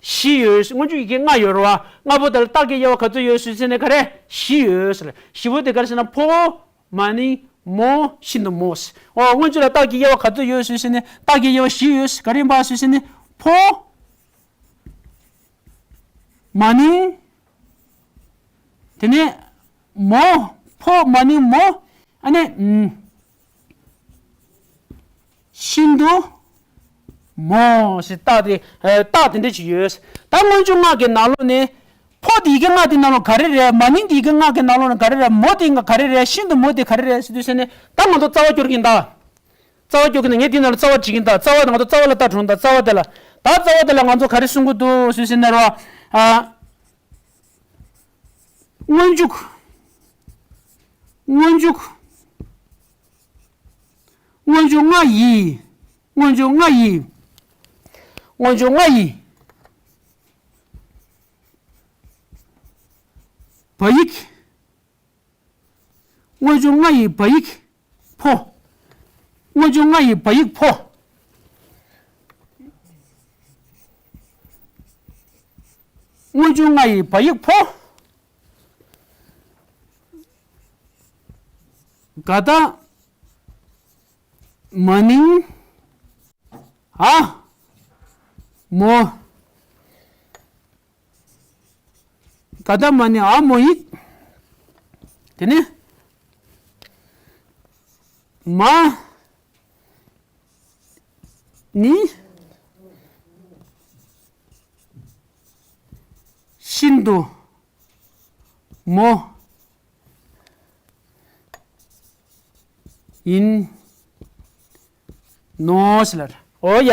བཞི་ཡོད། སྔོན་འཇུག་ཡི་གེ་ལྔ་ཡོད་རེད་བ། ལྔ་པོ་དེ་ལ་རྟགས་ཀྱི་དབྱེ་བ་ག་ཚོད་ཡོད་ཟེར་ཟིན་ནས་ག་རེ་བཞི་ཡོད་ཟེར། བཞི་པོ་དེ་ག་རེ་ཟེར་ན་ཕོ། མ་ནིང་། མོ། ཤིན་ཏུ་མོ་ཟེར། ཨོ་སྔོན་འཇུག་ལ་རྟགས་ཀྱི་དབྱེ་བ་ག་ཚོད་ཡོད་ཟེར་ཟིན་ནས་རྟགས་ཀྱི་དབྱེ་བ་བཞི་ཡོད་ཟེར། ག་རེ་ཡིན་པ་ཟེར་ཟིན་ནས་ཕོ། མ་ནིང་། དེ་ནས་མོ། ཕོ་མ་ནིང་མོ། ཨ་ནི་ཨུམ། ཤིན་ཏུ་མོ་ཞེས་རྟགས་དེ་ཨ་རྟགས་དེ་འདྲ་ཅིག་ཡོད། ད་སྔོན་འཇུག་སྔགས་ཀྱི་ནང་ལོགས་ནས་ཕོ་དེ་ཡི་གེ་ལྔ་དེ་ནང་ལོགས་ག་རེ་རེད། མ་ནིང་དེ་ཡི་གེ་ལྔ་གི་ནང་ལོགས་ནས་ག་རེ་རེད། མོ་དེ་ག་རེ་རེད། ཤིན་ཏུ་མོ་དེ་ག་རེ་རེད་ཟེར་དུས་ཟེར་ནས་ད་ང་ཚོ་རྩ་བ་སྐྱོར་གྱིན་གདའ། རྩ་བ་སྐྱོར་གྱིན་ངས་དེ་ནང་ལ་རྩ་བ་བྲིས་ཀྱིན་གདའ། རྩ་བ་དེ་ང་ཚོ་རྩ་བ་ལ་ལྟ་དྲོངས་གདའ། རྩ་བ་དེ་ལ། ད་རྩ་བ་དེ་ལ་ང་ཚོ་ག་རེ་གསུང་གི་འདུག་ཟེར་ཟེར་ན་རོ། ཨ། སྔོན་འཇུག་སྔོན་འཇུག་སྔོན་འཇུག་ལྔ་ཡི། སྔོན་འཇུག་ལྔ་ཡི། སྔོན་འཇུག་ལྔ་ཡི། བ་ཡིག་སྔོན་འཇུག་ལྔ་ཡི་བ་ཡིག་ཕོ། སྔོན་འཇུག་ལྔ་ཡི་བ་ཡིག་ཕོ། སྔོན་འཇུག་ལྔ་ཡི་བ་ཡིག་ཕོ། ག་ད། མ་ནིང་། ཨ། མོ། ག་ད་མ་ནིང་ཨ་མོ་ཡིག་དེ་ནས་མ་ནི་ཤིན་ཏུ་མོ་ཡིན་ནོ་ཟེར་ལ། ཨོ་ཡ།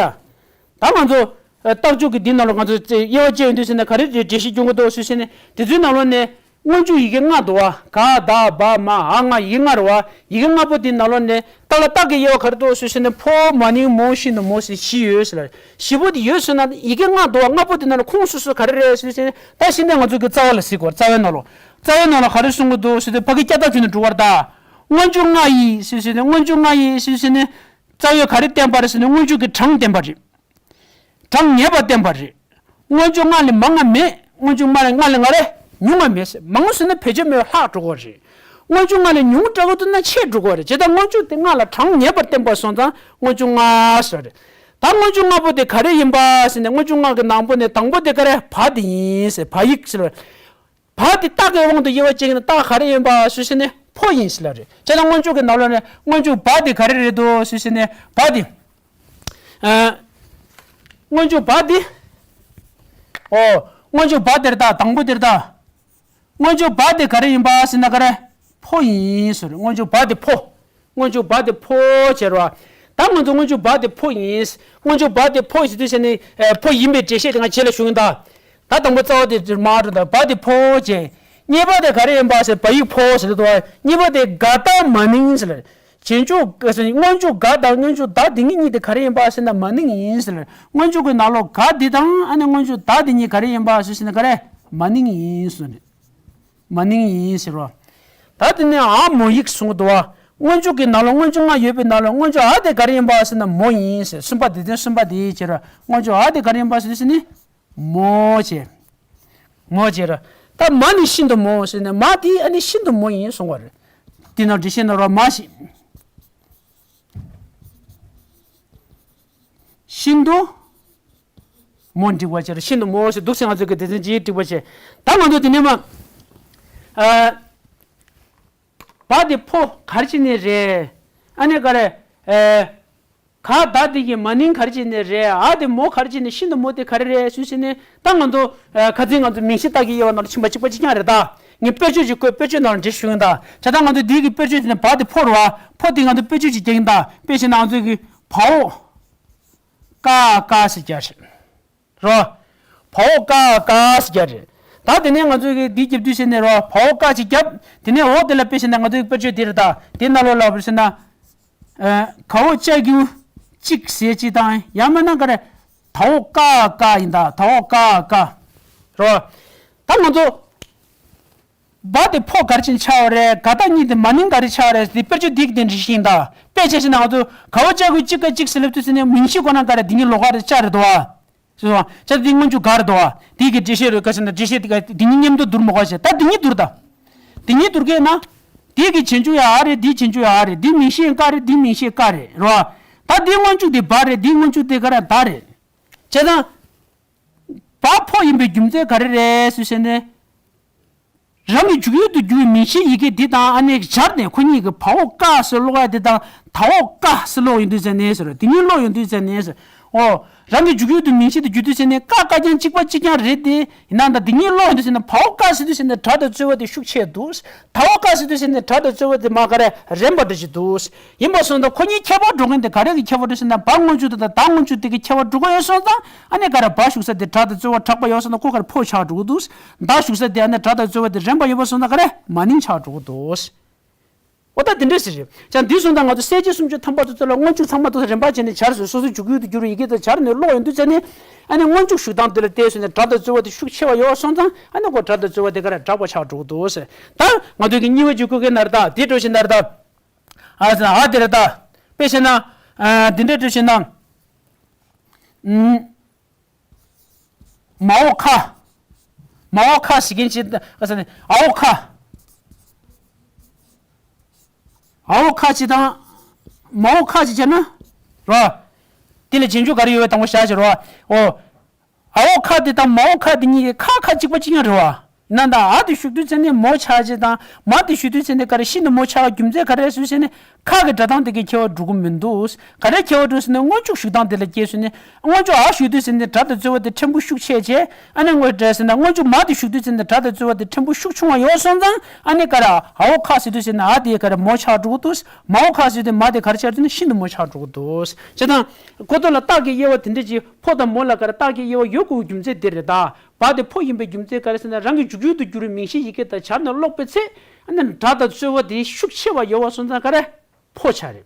ད་ང་ཚོ་ཨ་རྟགས་འཇུག་གི་འདི་ནང་ལ་ང་ཚོ་དབྱེ་བ་ཕྱེ་ཡོང་དུས་ཟེར་ན་ག་རེ་འགྲེལ་བཤད་སྐྱོན་གྱི་འདུག་ཟེར་ཟེར་ནས་དེ་ཚོའི་ནང་ལོགས་ནས་སྔོན་འཇུག་ཡི་གེ་ལྔ་འདུག་བ། ག་ད་བ་མ་འ་ང་ཡི་གེ་ལྔ་རེད་བ། ཡི་གེ་ལྔ་པོ་འདི་ནང་ལོགས་ནས་རྟགས་ལ་རྟགས་ཀྱི་དབྱེ་བ་ག་རེ་འདུག་ཟེར་ཟེར་ནས་ཕོ་མ་ནིང་མོ་ཤིན་ཏུ་མོ་ཟེར་བཞི་ཡོད་ཟེར་ལ། བཞི་པོ་དེ་ཡོད་ཟེར་ན་ཡི་གེ་ལྔ་འདུག་བ། ལྔ་པོ་འདི་ནང་ལ་ཁུངས་སོ་སོ་ག་རེ་རེད་ཟེར་ཟེར་ནས་ད་ཤིན་ཏུ་ང་ཚོ་གི་རྩ་བ་ལ་གཟིགས་དགོས། རྩ་བའི་ནང་ལོགས། རྩ་བའི་ནང་ལ་ག་རེ་གསུང་གི་འདུག་ཟེར་དུས་ཕ་གི་སྐྱ་ཐག་ཆོད་ནས་འགྲོ་བར་གདའ། སྔོན་འཇུག་ལྔ་ཡི་ཟེར་ཟེར་ནས་སྔོན་འཇུག་ལྔ་ཡི་ཟེར་ཟེར་ནས་རྩ་བའི་ག་རེ་བསྟན་པ་རེད་ཟེར་ནས་སྔོན་འཇུག་གི་གྲངས་བསྟན་པ་རེད། གྲངས་ངེས་པ་བསྟན་པ་རེད། སྔོན་འཇུག་ལྔ་ལས་མང་ང་མེད། སྔོན་འཇུག་ལྔ་ལས་ལྔ་ལས་ང་རེ་ཉུང་ང་མེད་ཟེར། མང་ཟེར་ན་བེད་སྤྱོད་མེད་པ་ལྷག་འགྲོ་གི་རེད། སྔོན་འཇུག་ལྔ་ལས་ཉུང་དྲགས་འདུག་ན་ཆེ་འགྲོ་གི་རེད། བྱས་ཙང་སྔོན་འཇུག་དེ་ལྔ་ལ་གྲངས་ངེས་པར་བསྟན་པ་སོང་ཙང་སྔོན་འཇུག་ལྔ་ཟེར་རེད། ད་སྔོན་འཇུག་ལྔ་པོ་དེ་ག་རེ་ཡིན་པ་ཟེར་ནས་སྔོན་འཇུག་ལྔ་གི་ནང་པོ་ནས་དང་པོ་དེ་ག་རེ་བ་དེ་ཡིན་ཟེར། བ་ཡིག་ཟེར། བ་དེ་རྟགས་ཀྱི་དབང་དུ་དབྱེ་བ་ཕྱེ་གི་ན་རྟགས་ག་རེ་ཡིན་པ་ཟེར་ཟེར་ནས་ཕོ་ཡིན་ཟེར་ལ་རེད། བྱས་ན་སྔོན་འཇུག་གི་ནང་ལོགས་ནས་སྔོན་འཇུག་བ་དེ་ག་རེ་རེད་དོ་ཟེར་ཟེར་ནས་བ་དེ། ཨ། སྔོན་འཇུག་བ་དེ། ཨོ། སྔོན་འཇུག་བ་དེར་ད་དང་པོ་དེར་ད། སྔོན་འཇུག་བ་དེ་ག་རེ་ཡིན་པ་ཟེར་ན་ག་རེ། ཕོ་ཡིན་ཟེར། སྔོན་འཇུག་བ་དེ་ཕོ། སྔོན་འཇུག་བ་དེ་ཕོ་བྱེད་རོ། ད་ང་ཚོ་སྔོན་འཇུག་བ་དེ་ཕོ་ཡིན། སྔོན་འཇུག་བ་དེ་ཕོ་ཡིན་ཟེར་དུས་ཟེར་ནས་ཨེ་ཕོ་ཡིན་པའི་འགྲེལ་བཤད་དེ་ང་བྱེད་ལ་ཞུ་གི་ཡིན་ད། ད་དང་པོ་རྩ་བ་དེ་མ་འགྲོ་ད་བ་དེ་ཕོ་བྱེད། གཉིས་པ་དེ་ག་རེ་ཡིན་པ་ཟེར་བ་ཡིག་ཕོ་ཟེར་དུས་གཉིས་པ་དེ་ག་ད་མ་ནིང་ཟེར། རྗེས་འཇུག་སྔོན་འཇུག་ག་དང་སྔོན་འཇུག་ད་དེ་གཉིས་གཉིས་དེ་ག་རེ་ཡིན་པ་ཟེར་ན་མ་ནིང་ཡིན་ཟེར། སྔོན་འཇུག་གི་ནང་ལོགས་ག་དེ་དང་ཨ་ནི་སྔོན་འཇུག་ད་དེ་གཉིས་ག་རེ་ཡིན་པ་ཟེར་ཟེར་ན་ག་རེ་མ་ནིང་ཡིན་ཟེར། མ་ནིང་ཡིན་ཟེར་རོ། ད་དེ་ནས་ཨ་མོ་ཡིག་གསུང་གི་འདུག་བ། སྔོན་འཇུག་གི་ནང་ལ་སྔོན་འཇུག་ལྔ་ཡོད་པའི་ནང་ལ་སྔོན་འཇུག་ཨ་དེ་ག་རེ་ཡིན་པ་ཟེར་ན་མོ་ཡིན་ཟེར། གསུམ་པ་དེ་དོན་གསུམ་པ་དེ་ཡིན་ཟེར་རོ། སྔོན་འཇུག་ཨ་དེ་ག་རེ་ཡིན་པ་ཟེར་ཟེར་ནི་མོ་བྱས། མོ་བྱས་རོ། ད་མ་ནི་ཤིན་ཏུ་མོ་ཟེར་ནས་མ་དེ་ཨ་ནི་ཤིན་ཏུ་མོ་ཡིན་གསུང་བ་རེད། དེ་ནང་འགྲེལ་བཤད་ནང་རོ་མ་ཤི། ཤིན་ཏུ་མོ་འགྲིག་པ་བྱས་རོ། ཤིན་ཏུ་མོ་ཞེས་འདུག་སེ་ང་ཚོས་ཀྱི་སྡེ་ཚན་གྱིས་འགྲིག་པ་བྱས། ད་ང་ཚོ་དེ་ནས་མ། ཨ། བ་དེ་ཕོ་ག་རེ་བྱས་ནས་རེད། ཨ་ནི་ག་རེ། ཨེ། ག་ད་དེ་གི་མ་ནིང་ག་རེ་བྱས་ནས་རེད། ཨ་དེ་མོ་ག་རེ་བྱས་ནས་ཤིན་ཏུ་མོ་དེ་ག་རེ་རེད་ཟེར་ཟེར་ནས་ད་ང་ཚོ་ཨ་ཁ་སང་ང་ཚོ་མིང་གཞི་རྟགས་ཀྱི་དབྱེ་བ་ནང་ལ་ཕྱིན་པ་གཅིག་པ་གཅིག་རྐྱང་རེད་ད། ངས་དཔེར་བརྗོད་ཅིག་བཀོད། དཔེར་བརྗོད་ནང་ལ་འགྲེལ་ཞུ་གི་ཡིན་ད། བྱས་ཙང་ང་ཚོ་འདི་གི་དཔེར་བརྗོད་དེ་ནས་བ་དེ་ཕོ་རེད་བ། ཕོ་དེ་ང་ཚོ་དཔེར་བརྗོད་ཅིག་རྒྱག་གི་ཡིན་ད། དཔེ་བྱས་ན་ང་ཚོ་གི་བ་འོག་ཀ་ཀ་ཟེར་རྒྱག་རེད། རོ། བ་འོག་ཀ་ཀ་ཟེར་རྒྱག་རེད། ད་དེ་ནས་ང་ཚོ་གི་འདི་རྒྱབ་དུས་ཟེར་ནས་རོ། བ་འོག་ཀ་ཅིག་རྒྱབ། དེ་ནས་འོག་དེ་ལ་དཔེ་བྱས་ན་ང་ཚོ་གི་དཔེར་བརྗོད་དེ་རེད་ད། དེ་ནང་ལོགས་ལ་དཔེར་བྱས་ན། ཨ། ག་འོག་ཅ་གི་གུ་གཅིག་ཟེར་གཅིག་དང་ཡང་མིན་ན་ག་རེ། དའོ་ཀ་ཀ་ཡིན་ད། དའོ་ཀ་ཀ་རོ། ད་ང་ཚོ་བ་དེ་ཕོ་ག་རེ་ཅན་ཆགས་པ་རེད། ག་ད་གཉིས་དེ་མ་ནིང་ག་རེ་ཆགས་རེད། དེ་དཔེར་བརྗོད་འདི་གི་དེ་འདྲ་ཞིག་ཡིན་ད། དཔེ་ཆ་ཞིག་ན་ང་ཚོ་ག་བ་ཅ་གུ་གཅིག་ག་གཅིག་ཟེར་ལབ་དུས་ཚེ་ནས་མིང་གཞི་ཁོ་ན་ག་རེ། འདི་གཉིས་ལོགས་ཀ་རེད། ཅ་རེད་དོ། སོ་སོ་ཅ་དེ་སྔོན་འཇུག་ག་རེད་དོ། དེ་གི་འགྲེལ་བཤད་རེད། ག་ཟེར་ན་འགྲེལ་བཤད་དེ་ག་དེ་གཉིས་མཉམ་དུ་བསྡུར་མ་དགོས་ཤེ། ད་དེ་གཉིས་བསྡུར་ད། དེ་གཉིས་བསྡུར་གས་ན། དེ་གི་བྱེད་འཇུག་ཡ་འ་རེད། དེ་བྱེད་འཇུག་ཡ་འ་རེད། དེ་མིང་གཞི་ཀ་རེད། དེ་མིང་གཞི་ཀ་རེད་རོ། ད་དེ་སྔོན་འཇུག་དེ་བ་རེད། དེ་སྔོན་འཇུག་དེ་ག་རེ། ད་རེད། བྱས་ཙང་། བ་ཕོ་ཡིན་པའི་རྒྱུ་མཚན་ག་རེ་རེད་ཟེར་ནས། རང་གི་འཇུག་ཡུལ་དུ་གྱུར་བའི་མིང་གཞིའི་ཡི་གེ་འདི་དང་ཨ་ནི་སྦྱར་ནས་ཁོ་གཉིས་ཀྱི་བའོ་ཀ་ཟེར་ཀློག་ཡ་འདི་དང་དའོ་ཀ་ཟེར་ཀློག་ཡོང་དུས་ཙ་ནས་ཟེར། དེ་གཉིས་ཀློག་ཡོང་དུས་ཙ་ནས་ཟེར། ཨོ། རང་གི་འཇུག་ཡུལ་དུ་མིང་གཞི་དུ་གྱུར་དུས་ཙ་ནས་ཀ་ཀ་རྐྱང་གཅིག་པ་གཅིག་རྐྱང་རེད་དེ། ཡིན་ནའང་ད་དེ་གཉིས་ཀློག་ཡོང་དུས་ཙ་ནས་བའོ་ཀ་ཟེར་དུས་ཙ་ནས་སྒྲ་དང་རྩོལ་བ་དེ་ཤུགས་ཆེ་འདུག། དའོ་ཀ་ཟེར་དུས་ཙ་ནས་སྒྲ་དང་རྩོལ་བ་དེ་མར་ག་རེ་རན་པ་འདྲ་ཞིག་འདུག། ཡིན་པ་སོང་ཙང་ཁོ་གཉིས་ཁྱད་པར་འགྲོ་མཁན་དེ་ག་རེ་གི་ཁྱད་པར་འགྲོ་ཟེར་ན། བ་སྔོན་འཇུག་དང་ད་སྔོན་འཇུག་དེ་གི་ཁྱད་པར་འགྲོ་གི་ཡོད་སོང་ཙང་ཨ་ནི་ག་རེ་བ་ཞུགས་ས་དེ་སྒྲ་དང་རྩོལ་བ་དྲག་པ་ཡོད་སོང་ན་ཁོ་ག་རེ་ཕོ་ཆགས་འགྲོ་གི་འདུག། ད་ཞུགས་ས་དེ་ཨ་ནི་སྒྲ་དང་རྩོལ་བ་དེ་རན་པ་ཡོད་པ་སོང་ན་ག་རེ་མ་ནིང་ཆགས་འགྲོ་གི་འདུག། འོ་ད་དེ་འདྲ་ཟེར་རེད། ཀྱང་འདི་སོང་ཙང་ང་ཚོ་གསལ་བྱེད་སུམ་ཅུ་ཐམ་པ་དེ་ཚོ་ལ་སྔོན་འཇུག་ཚང་མ་དེ་ཚོ་རན་པ་བྱས་ནས་སྦྱར་ཟེར། སོ་སོའི་འཇུག་ཡུལ་དུ་གྱུར་བའི་ཡི་གེ་དེ་སྦྱར་ནས་ཀློག་ཡོང་དུས་ཙ་ནས་ཨ་ནི་སྔོན་འཇུག་ཞུགས་སྟངས་དེ་ལ་བལྟས་ཟེར་ནས་སྒྲ་དང་རྩོལ་བ་དེ་ཤུགས་ཆེ་བ་ཡོད་སོང་ཙང་ཨ་ནི་ཁོ་སྒྲ་དང་རྩོལ་བ་དེ་ག་རེ་དྲག་པ་ཆགས་འགྲོ་གི་འདུག་ཟེར། ད་ང་ཚོ་གི་གཉིས་པ་འཇུག་ཁུལ་གྱི་ན་རེད་ད། དེ་འགྲོ་བཞིན་ན་རེད་ད། ཨ་ཟེར་ཨ་དེ་རེད་ད། དཔེ་བྱས་ན། ཨ་འདི་འདྲ་འགྲོ་བཞིན་ན། ཨུམ། མའོ་ཁ། མའོ་ཁ་ཟེར་མཁན་ཅིག་ག་ཟེར་ནས་ཨའོ་ཁ། ཨའོ་ཁ་ཅིག་དང་། མའོ་ཁ་ཅིག་བྱས་ན། རོ། དེ་ལ་རྗེས་འཇུག་ག་རེ་ཡོད་པའི་དང་པོ་བཞག་བྱས་རོ། ཨོ། ཨའོ་ཁ་དེ་དང་མའོ་ཁ་དེ་གཉིས་ཀྱི་ཁ་ཁ་གཅིག་པ་གཅིག་རྐྱང་རེད་བ། ན་ད་ཨ་དེ་ཞུགས་དུས་ཚེ་ནས་མའོ་ཆགས་ཅིག་དང་མ་དེ་ཞུགས་དུས་ཚེ་ནས་ག་རེ་ཤིན་ཏུ་མའོ་ཆགས་རྒྱུ་མཚན་ག་རེ་ཟེར་ཟེར་ནས། ཁ་གི་སྒྲ་གདངས་དེ་གའི་ཁྱད་པར་འགྲོ་གི་མི་འདུག། ག་རེ་ཁྱད་པར་འགྲོ་ཟེར་ན་སྔོན་འཇུག་ཞུགས་སྟངས་དེ་ལ་སྐྱེས་ཟེར་ནས། སྔོན་འཇུག་ཨ་ཞུགས་དུས་ཟེར་ནས་སྒྲ་དང་རྩོལ་བ་དེ་ཕྲན་བུ་ཤུགས་ཆེ་ཆེ། ཨ་ནི་སྔོན་འགྲོ་ཟེར་ན་སྔོན་འཇུག་མ་དེ་ཞུགས་དུས་ཟེར་ནས་སྒྲ་དང་རྩོལ་བ་དེ་ཕྲན་བུ་ཤུགས་ཆུང་བ་ཡོད་སོང་ཙང་ཨ་ནི་ག་རེ་ཨའོ་ཁ་ཟེར་དུས་ཟེར་ན་ཨ་དེ་ག་རེ་མའོ་ཆགས་འགྲོ་གི་འདུག། མའོ་ཁ་ཟེར་དུས་མ་དེ་ག་རེ་ཆགས་ཟེར་ན་ཤིན་ཏུ་མའོ་ཆགས་འགྲོ་གི་འདུག། བྱས་ཙང་ཁོ་ཚོ་ལ་རྟགས་ཀྱི་དབྱེ་བ་དེ་འདྲ་ཅིག་ཕོ་དང་མོ་ལ་ག་རེ་རྟགས་ཀྱི་དབྱེ་བ་ཡོད་དགོས་རྒྱུ་མཚན་དེ་རེད་ད། བ་དེ་ཕོ་ཡིན་པའི་རྒྱུ་མཚན་ག་རེ་ཟེར་ན་རང་གི་འཇུག་ཡུལ་དུ་གྱུར་བའི་མིང་གཞིའི་ཡི་གེ་དང་སྦྱར་ནས་ཀློག་པའི་ཚེ་ཨ་ནི་སྒྲ་དང་རྩོལ་བ་དེ་ཤུགས་ཆེ་བ་ཡོད་པ་སོང་ཙང་ག་རེ། ཕོ་ཆགས་རེད།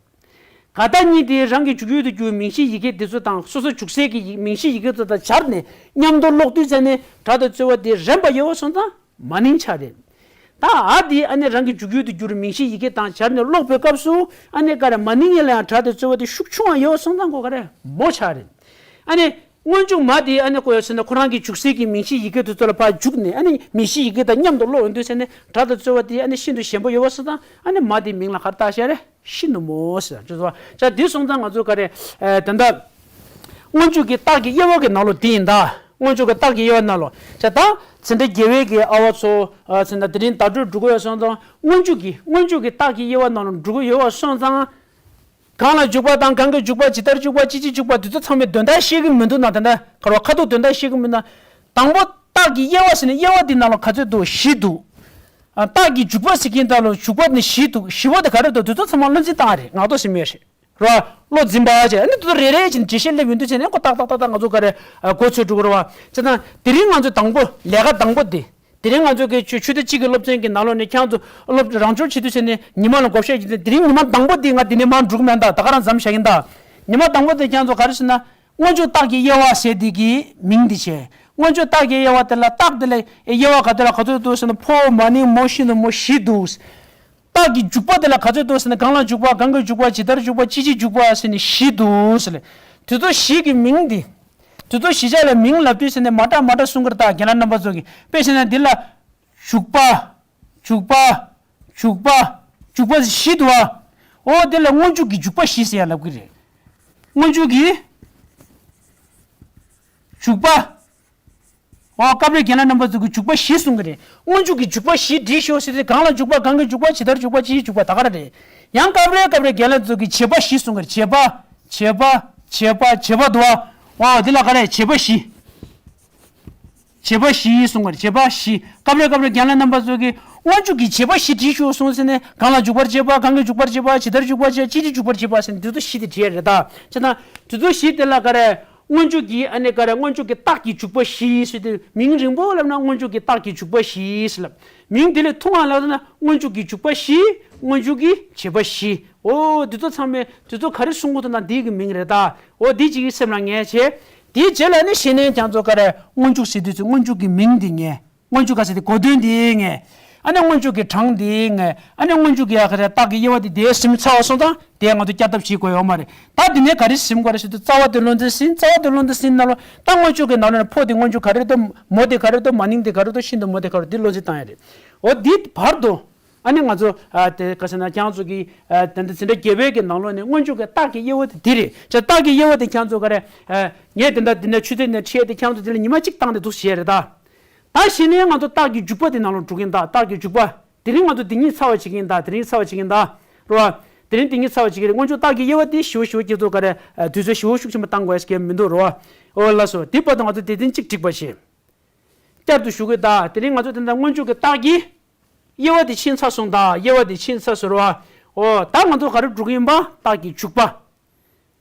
ག་ད་གཉིས་དེ་རང་གི་འཇུག་ཡུལ་དུ་གྱུར་བའི་མིང་གཞིའི་ཡི་གེ་དེ་ཚོ་དང་སོ་སོ་འཇུག་སའི་གི་ཡི་མིང་གཞིའི་ཡི་གེ་ཚོ་དང་སྦྱར་ནས་མཉམ་དུ་ཀློག་དུས་ཙ་ནས་སྒྲ་དང་རྩོལ་བ་དེ་རན་པ་ཡོད་པ་སོང་ཙང་མ་ནིང་ཆགས་རེད། ད་ཨ་དེ་ཨ་ནི་རང་གི་འཇུག་ཡུལ་དུ་གྱུར་བའི་མིང་གཞིའི་ཡི་གེ་དང་སྦྱར་ནས་ཀློག་པའི་སྐབས་སུ་ཨ་ནི་ག་རེ་མ་ནིང་ཡིན་ལ་ཡང་སྒྲ་དང་རྩོལ་བ་དེ་ཤུགས་ཆུང་བ་ཡོད་པ་སོང་ཙང་ཁོ་ག་རེ་མོ་ཆགས་རེད། ཨ་ནི། སྔོན་འཇུག་མ་དེ་ཨ་ནི་ཀོ་ཡོད་ཟེར་ན་ཁོ་རང་གི་འཇུག་སའི་གི་མིང་གཞིའི་ཡི་གེ་དེ་ཚོ་ལ་ཕར་འཇུག་ནས་ཨ་ནི་མིང་གཞིའི་ཡི་གེ་དང་མཉམ་དུ་ཀློག་ཡོང་དུས་ཟེར་ནས་སྒྲ་དང་རྩོལ་བ་དེ་ཨ་ནི་ཤིན་ཏུ་ཞན་པོ་ཡོད་པ་སོང་ཙང་ཨ་ནི་མ་དེའི་མིང་ལ་ག་རེ་བཏགས་ཤག་རེད། ཤིན་ཏུ་མོ་ཟེར་ཅེས་སོ། ཅག་འདི་སོང་ཙང་ང་ཚོ་ག་རེ་ཨ་དེ་འདྲ་སྔོན་འཇུག་གི་རྟགས་ཀྱི་དབྱེ་བ་གི་ནང་ལོགས་དེ་ཡིན་ད། སྔོན་འཇུག་གི་རྟགས་ཀྱི་དབྱེ་བ་ནང་ལོགས་ཅག་ད་ཚེ་འདྲ་རྒྱལ་བའི་གི་ཨ་བ་ཚོ་ཨ་ཚེ་འདྲ་དེ་རིང་བརྡ་སྤྲོད་འགྲོ་གི་ཡོད་སོང་ཙང་སྔོན་འཇུག་གི་སྔོན་འཇུག་གི་རྟགས་ཀྱི་དབྱེ་བ་ནང་ལོགས་འགྲོ་གི་ཡོད་པ་སོང་ཙང་། གང་ལ་འཇུག་པ་དང་གང་གི་འཇུག་པ་ཇི་ལྟར་འཇུག་པ་ཅི་ཕྱིར་འཇུག་པ་དེ་ཚོ་ཚང་མའི་དོན་དག་ཤེས་ཀྱི་མི་འདུག་ན། དེ་འདྲ་ག་རེ་ཁ་ཐུག་དོན་དག་ཤེས་ཀྱི་མི་འདུག་ན། དང་པོ་རྟགས་ཀྱི་དབྱེ་བ་ཟེར་ནས་དབྱེ་བ་འདི་ནང་ལ་ག་ཚོད་འདུག་བཞི་འདུག། ཨ་རྟགས་ཀྱི་འཇུག་པ་ཟེར་གྱིན་ད་ལོ་འཇུག་པ་ནི་བཞི་འདུག། བཞི་པོ་དེ་ག་རེ་འདུག་དེ་ཚོ་ཚང་མ་བློ་འཛིན་བཏང་རེད། ངག་ཐོག་ཟིན་མེད་རེད། ར། བློ་འཛིན་པ་བྱས་ཨ་ནི་དེ་ཚོ་རེ་རེ་བྱས་ནས་འགྲེལ་བཤད་སླེབས་ཡོང་དུས་བྱས་ནས་ཁོ་ཏག་ཏག་ཏག་ཏག་ང་ཚོ་ག་རེ་གོ་ཚོད་འགྲོ་གི་རེད་བ། བྱས་ཙང་དེ་རིང་ང་ཚོ་དང་པོ་ལས་ཀ་དང་པོ་དེ། དེ་རིང་ང་ཚོ་གི་ཆུ་ཆུ་ཚོད་གཅིག་གི་སློབ་ཚན་གྱི་ནང་ལོགས་ནས་ཁྱེད་ཚོ་སློབ་རང་སྦྱོང་བྱེད་དུས་ཟེར་ནས་ཉི་མ་ལ་བགོ་བཤའ་བྱེད་དུས་དེ་རིང་ཉི་མ་དང་པོ་དེ་ང་འདི་ནས་མར་འགྲོ་གི་མེད་ད། ད་ག་རང་མཚམས་བཞག་གིན་ད། ཉི་མ་དང་པོ་དེ་ཁྱེད་ཚོ་ག་རེ་ཟེར་ན་སྔོན་འཇུག་རྟགས་ཀྱི་དབྱེ་བ་ཟེར་དེ་གི་མིང་འདི་བྱས། སྔོན་འཇུག་རྟགས་ཀྱི་དབྱེ་བ་དེ་ལ་རྟགས་དེ་ལ་དབྱེ་བ་ག་དེ་ལ་ག་ཚོད་འདུག་ཟེར་ན་ཕོ་མ་ནིང་མོ་ཤིན་ཏུ་མོ་བཞི་འདུག། རྟགས་ཀྱི་འཇུག་པ་དེ་ལ་ག་ཚོད་འདུག་ཟེར་ན་གང་ལ་འཇུག་པ་གང་གི་འཇུག་པ་ཇི་ལྟར་འཇུག་པ་ཅི་ཕྱིར་འཇུག་པ་ཟེར་ནས་བཞི་འདུག་ཟེར་ལ། དེ་ཚོ་བཞི་གི་མིང་འདི། དེ་ཚོ་བཞི་ཆ་ལ་མིང་ལབ་དུས་ཟེར་ནས་མ་འདྲ་མ་འདྲ་གསུང་གི་རེད་ད། རྒན་ལགས་རྣམ་པ་ཚོ་གིས་དཔེ་བྱས་ན་འདི་ལ། འཇུག་པ། འཇུག་པ། འཇུག་པ། འཇུག་པ་བཞི་འདུག་ཨ། འོ་དེ་ལ་སྔོན་འཇུག་གི་འཇུག་པ་བཞི་ཟེར་ཡ་ལབ་ཀྱི་རེད། སྔོན་འཇུག་གི་འཇུག་པ། འོ་སྐབས་རེ་རྒན་ལགས་རྣམ་པ་ཚོ་གིས་འཇུག་པ་བཞི་གསུང་གི་རེད། སྔོན་འཇུག་གི་འཇུག་པ་བཞི་བྲིས་ཤོག་ཟེར་ཏེ་གང་ལ་འཇུག་པ་གང་གི་འཇུག་པ་ཇི་ལྟར་འཇུག་པ་ཅི་ཕྱིར་འཇུག་པ་ད་ག་རེ་རེད། ཡང་སྐབས་རེ་སྐབས་རེ་རྒན་ལགས་ཚོ་གིས་བྱེད་པ་བཞི་གསུང་གི་རེད། བྱེད་པ། བྱེད་པ། བྱེད་པ། བྱེད་པ་འདུག་ཨ། འོ་དེ་ལ་ག་རེ་བྱེད་པ་བཞི། བྱེད་པ་བཞི་གསུང་བར་བྱེད་པ་བཞི། སྐབས་རེ་སྐབས་རེ་རྒན་ལགས་རྣམ་པ་ཚོ་གིས་སྔོན་འཇུག་གི་བྱེད་པ་བཞི་བྲིས་ཤོག་གསུངས་ཟེར་ནས་གང་ལ་འཇུག་པར་བྱེད་པ་གང་གིས་འཇུག་པར་བྱེད་པ་ཇི་ལྟར་འཇུག་པར་བྱེད་ཅི་ཕྱིར་འཇུག་པར་བྱེད་པ་ཟེར་ནས་དེ་ཚོ་བཞི་དེ་བྲིས་རེད་ད། བྱས་ན་དེ་ཚོ་བཞི་དེ་ལ་ག་རེ་སྔོན་འཇུག་གི་ཨ་ནི་ག་རེ་སྔོན་འཇུག་གི་རྟགས་ཀྱི་འཇུག་པ་བཞི་ཟེར་ཏེ་མིང་རིང་པོ་ལབ་ན་སྔོན་འཇུག་གི་རྟགས་ཀྱི་འཇུག་པ་བཞི་ཟེར་ལབ། མིང་དེ་ལས་ཐུང་བ་ལབ་ན་སྔོན་འཇུག་གི་འཇུག་པ་བཞི། སྔོན་འཇུག་གི་བྱེད་པ་བཞི། འོ་འདི་ཚོ་ཚང་མས་དེ་ཚོ་ག་རེ་གསུང་གི་འདུག་ན་འདི་གི་མིང་རེད་ད། འོ་འདི་གཅིག་གི་སེམས་ལ་ངེས་བྱས། དེའི་རྗེས་ལ་ནི་གཞི་ནས་ཁྱེད་ཚོ་ག་རེ་སྔོན་འཇུག་ཟེར་དུས་ཚོད་སྔོན་འཇུག་གི་མིང་འདི་ངས། སྔོན་འཇུག་ག་ཟེར་དེ་གོ་དོན་འདི་ངས། ཨ་ནི་སྔོན་འཇུག་གི་གྲངས་འདི་ངས། ཨ་ནི་སྔོན་འཇུག་གི་ཡ་ག་རེ་རྟགས་ཀྱི་དབྱེ་བ་འདི་དེ་ཟིན་ཚར་བ་སོང་ཙང་དེ་ང་ཚོ་བསྐྱར་ལྡབ་བྱེད་དགོས་ཡོད་མ་རེད། ད་འདི་ནས་ག་རེ་ཟིན་དགོས་རེད་ཟེར་དུས་རྩ་བ་དེ་བློ་འཛིན་ཟིན། རྩ་བ་དེ་བློ་འཛིན་ཟིན་ནང་ལོགས་ད་སྔོན་འཇུག་གི་ནང་ལོགས་ནས་ཕོ་དེ་སྔོན་འཇུག་ག་རེ་རེད་དོ། མོ་དེ་ག་རེ་རེད་དོ། མ་ནིང་དེ་ག་རེ་རེད་དོ། ཤིན་ཏུ་མོ་དེ་ག་རེ་རེད། འདི་བློ་འཛིན་བཏང་ཡ་རེད། འོ་འདི་བར་དུ། ཨ་ནི་ང་ཚོ་ཨ་དེ་ག་ཟེར་ན་ཁྱེད་ཚོ་གི་ཨ་དེ་འདྲ་འཛིན་གྲྭ་བརྒྱད་པའི་གི་ནང་ལོགས་ནས་སྔོན་འཇུག་གི་རྟགས་ཀྱི་དབྱེ་བ་དེ་འདི་རེད། ཅེས་རྟགས་ཀྱི་དབྱེ་བ་དེ་ཁྱེད་ཚོ་ག་རེ་ཨ་ངས་དེ་འདྲ་དེ་འདྲ་ཆུ་ཚོད་ནས་ཁྲིད་དེ་ཁྱེད་ཚོ་དེ་ལ་ཉི་མ་གཅིག་བཏང་དེ་འདུག་བྱས་རེད་ད། ད་གཞི་ནས་ང་ཚོ་རྟགས་ཀྱི་འཇུག་པ་དེ་ནང་ལོགས་འགྲོ་གིན་ད། རྟགས་ཀྱི་འཇུག་པ་དེ་རིང་ང་ཚོ་འདི་གཉིས་ཚར་བ་བྱེད་ཀྱིན་ད། དེ་རིང་ཚར་བ་བྱེད་ཀྱིན་ད་རེད་བ། དེ་རིང་འདི་གཉིས་ཚར་བ་བྱེད་ཀྱི་རེད། སྔོན་འཇུག་རྟགས་ཀྱི་དབྱེ་བ་དེ་ཞུ་ཞུ་ཁྱེད་ཚོ་ག་རེ་ཨ་དུས་ཚོད་ཞུ་ཤུགས་ཆེན་པོ་བཏང་དགོས་ཀྱི་མི་འདུག་རེད་བ། ཨོ་ལགས་སོ། དེ་བར་དུ་ང་ཚོ་དེ་ཚན་གཅིག་འགྲིག་པ་བྱེད། བསྐྱར་དུ་ཞུ་གི་ད། དེ་རིང་ང་ཚོ་དེ་འདྲ་སྔོན་འཇུག་གི་རྟགས་ཀྱི་དབྱེ་བ་དེ་ཕྱིན་ཚར་སོང་ད། དབྱེ་བ་དེ་ཕྱིན་ཚར་སོང་རེད་བ། ཨོ་ད་ང་ཚོ་ག་རེ་འགྲོ་གི་ཡིན་པ། རྟགས་ཀྱི་འཇུག་པ།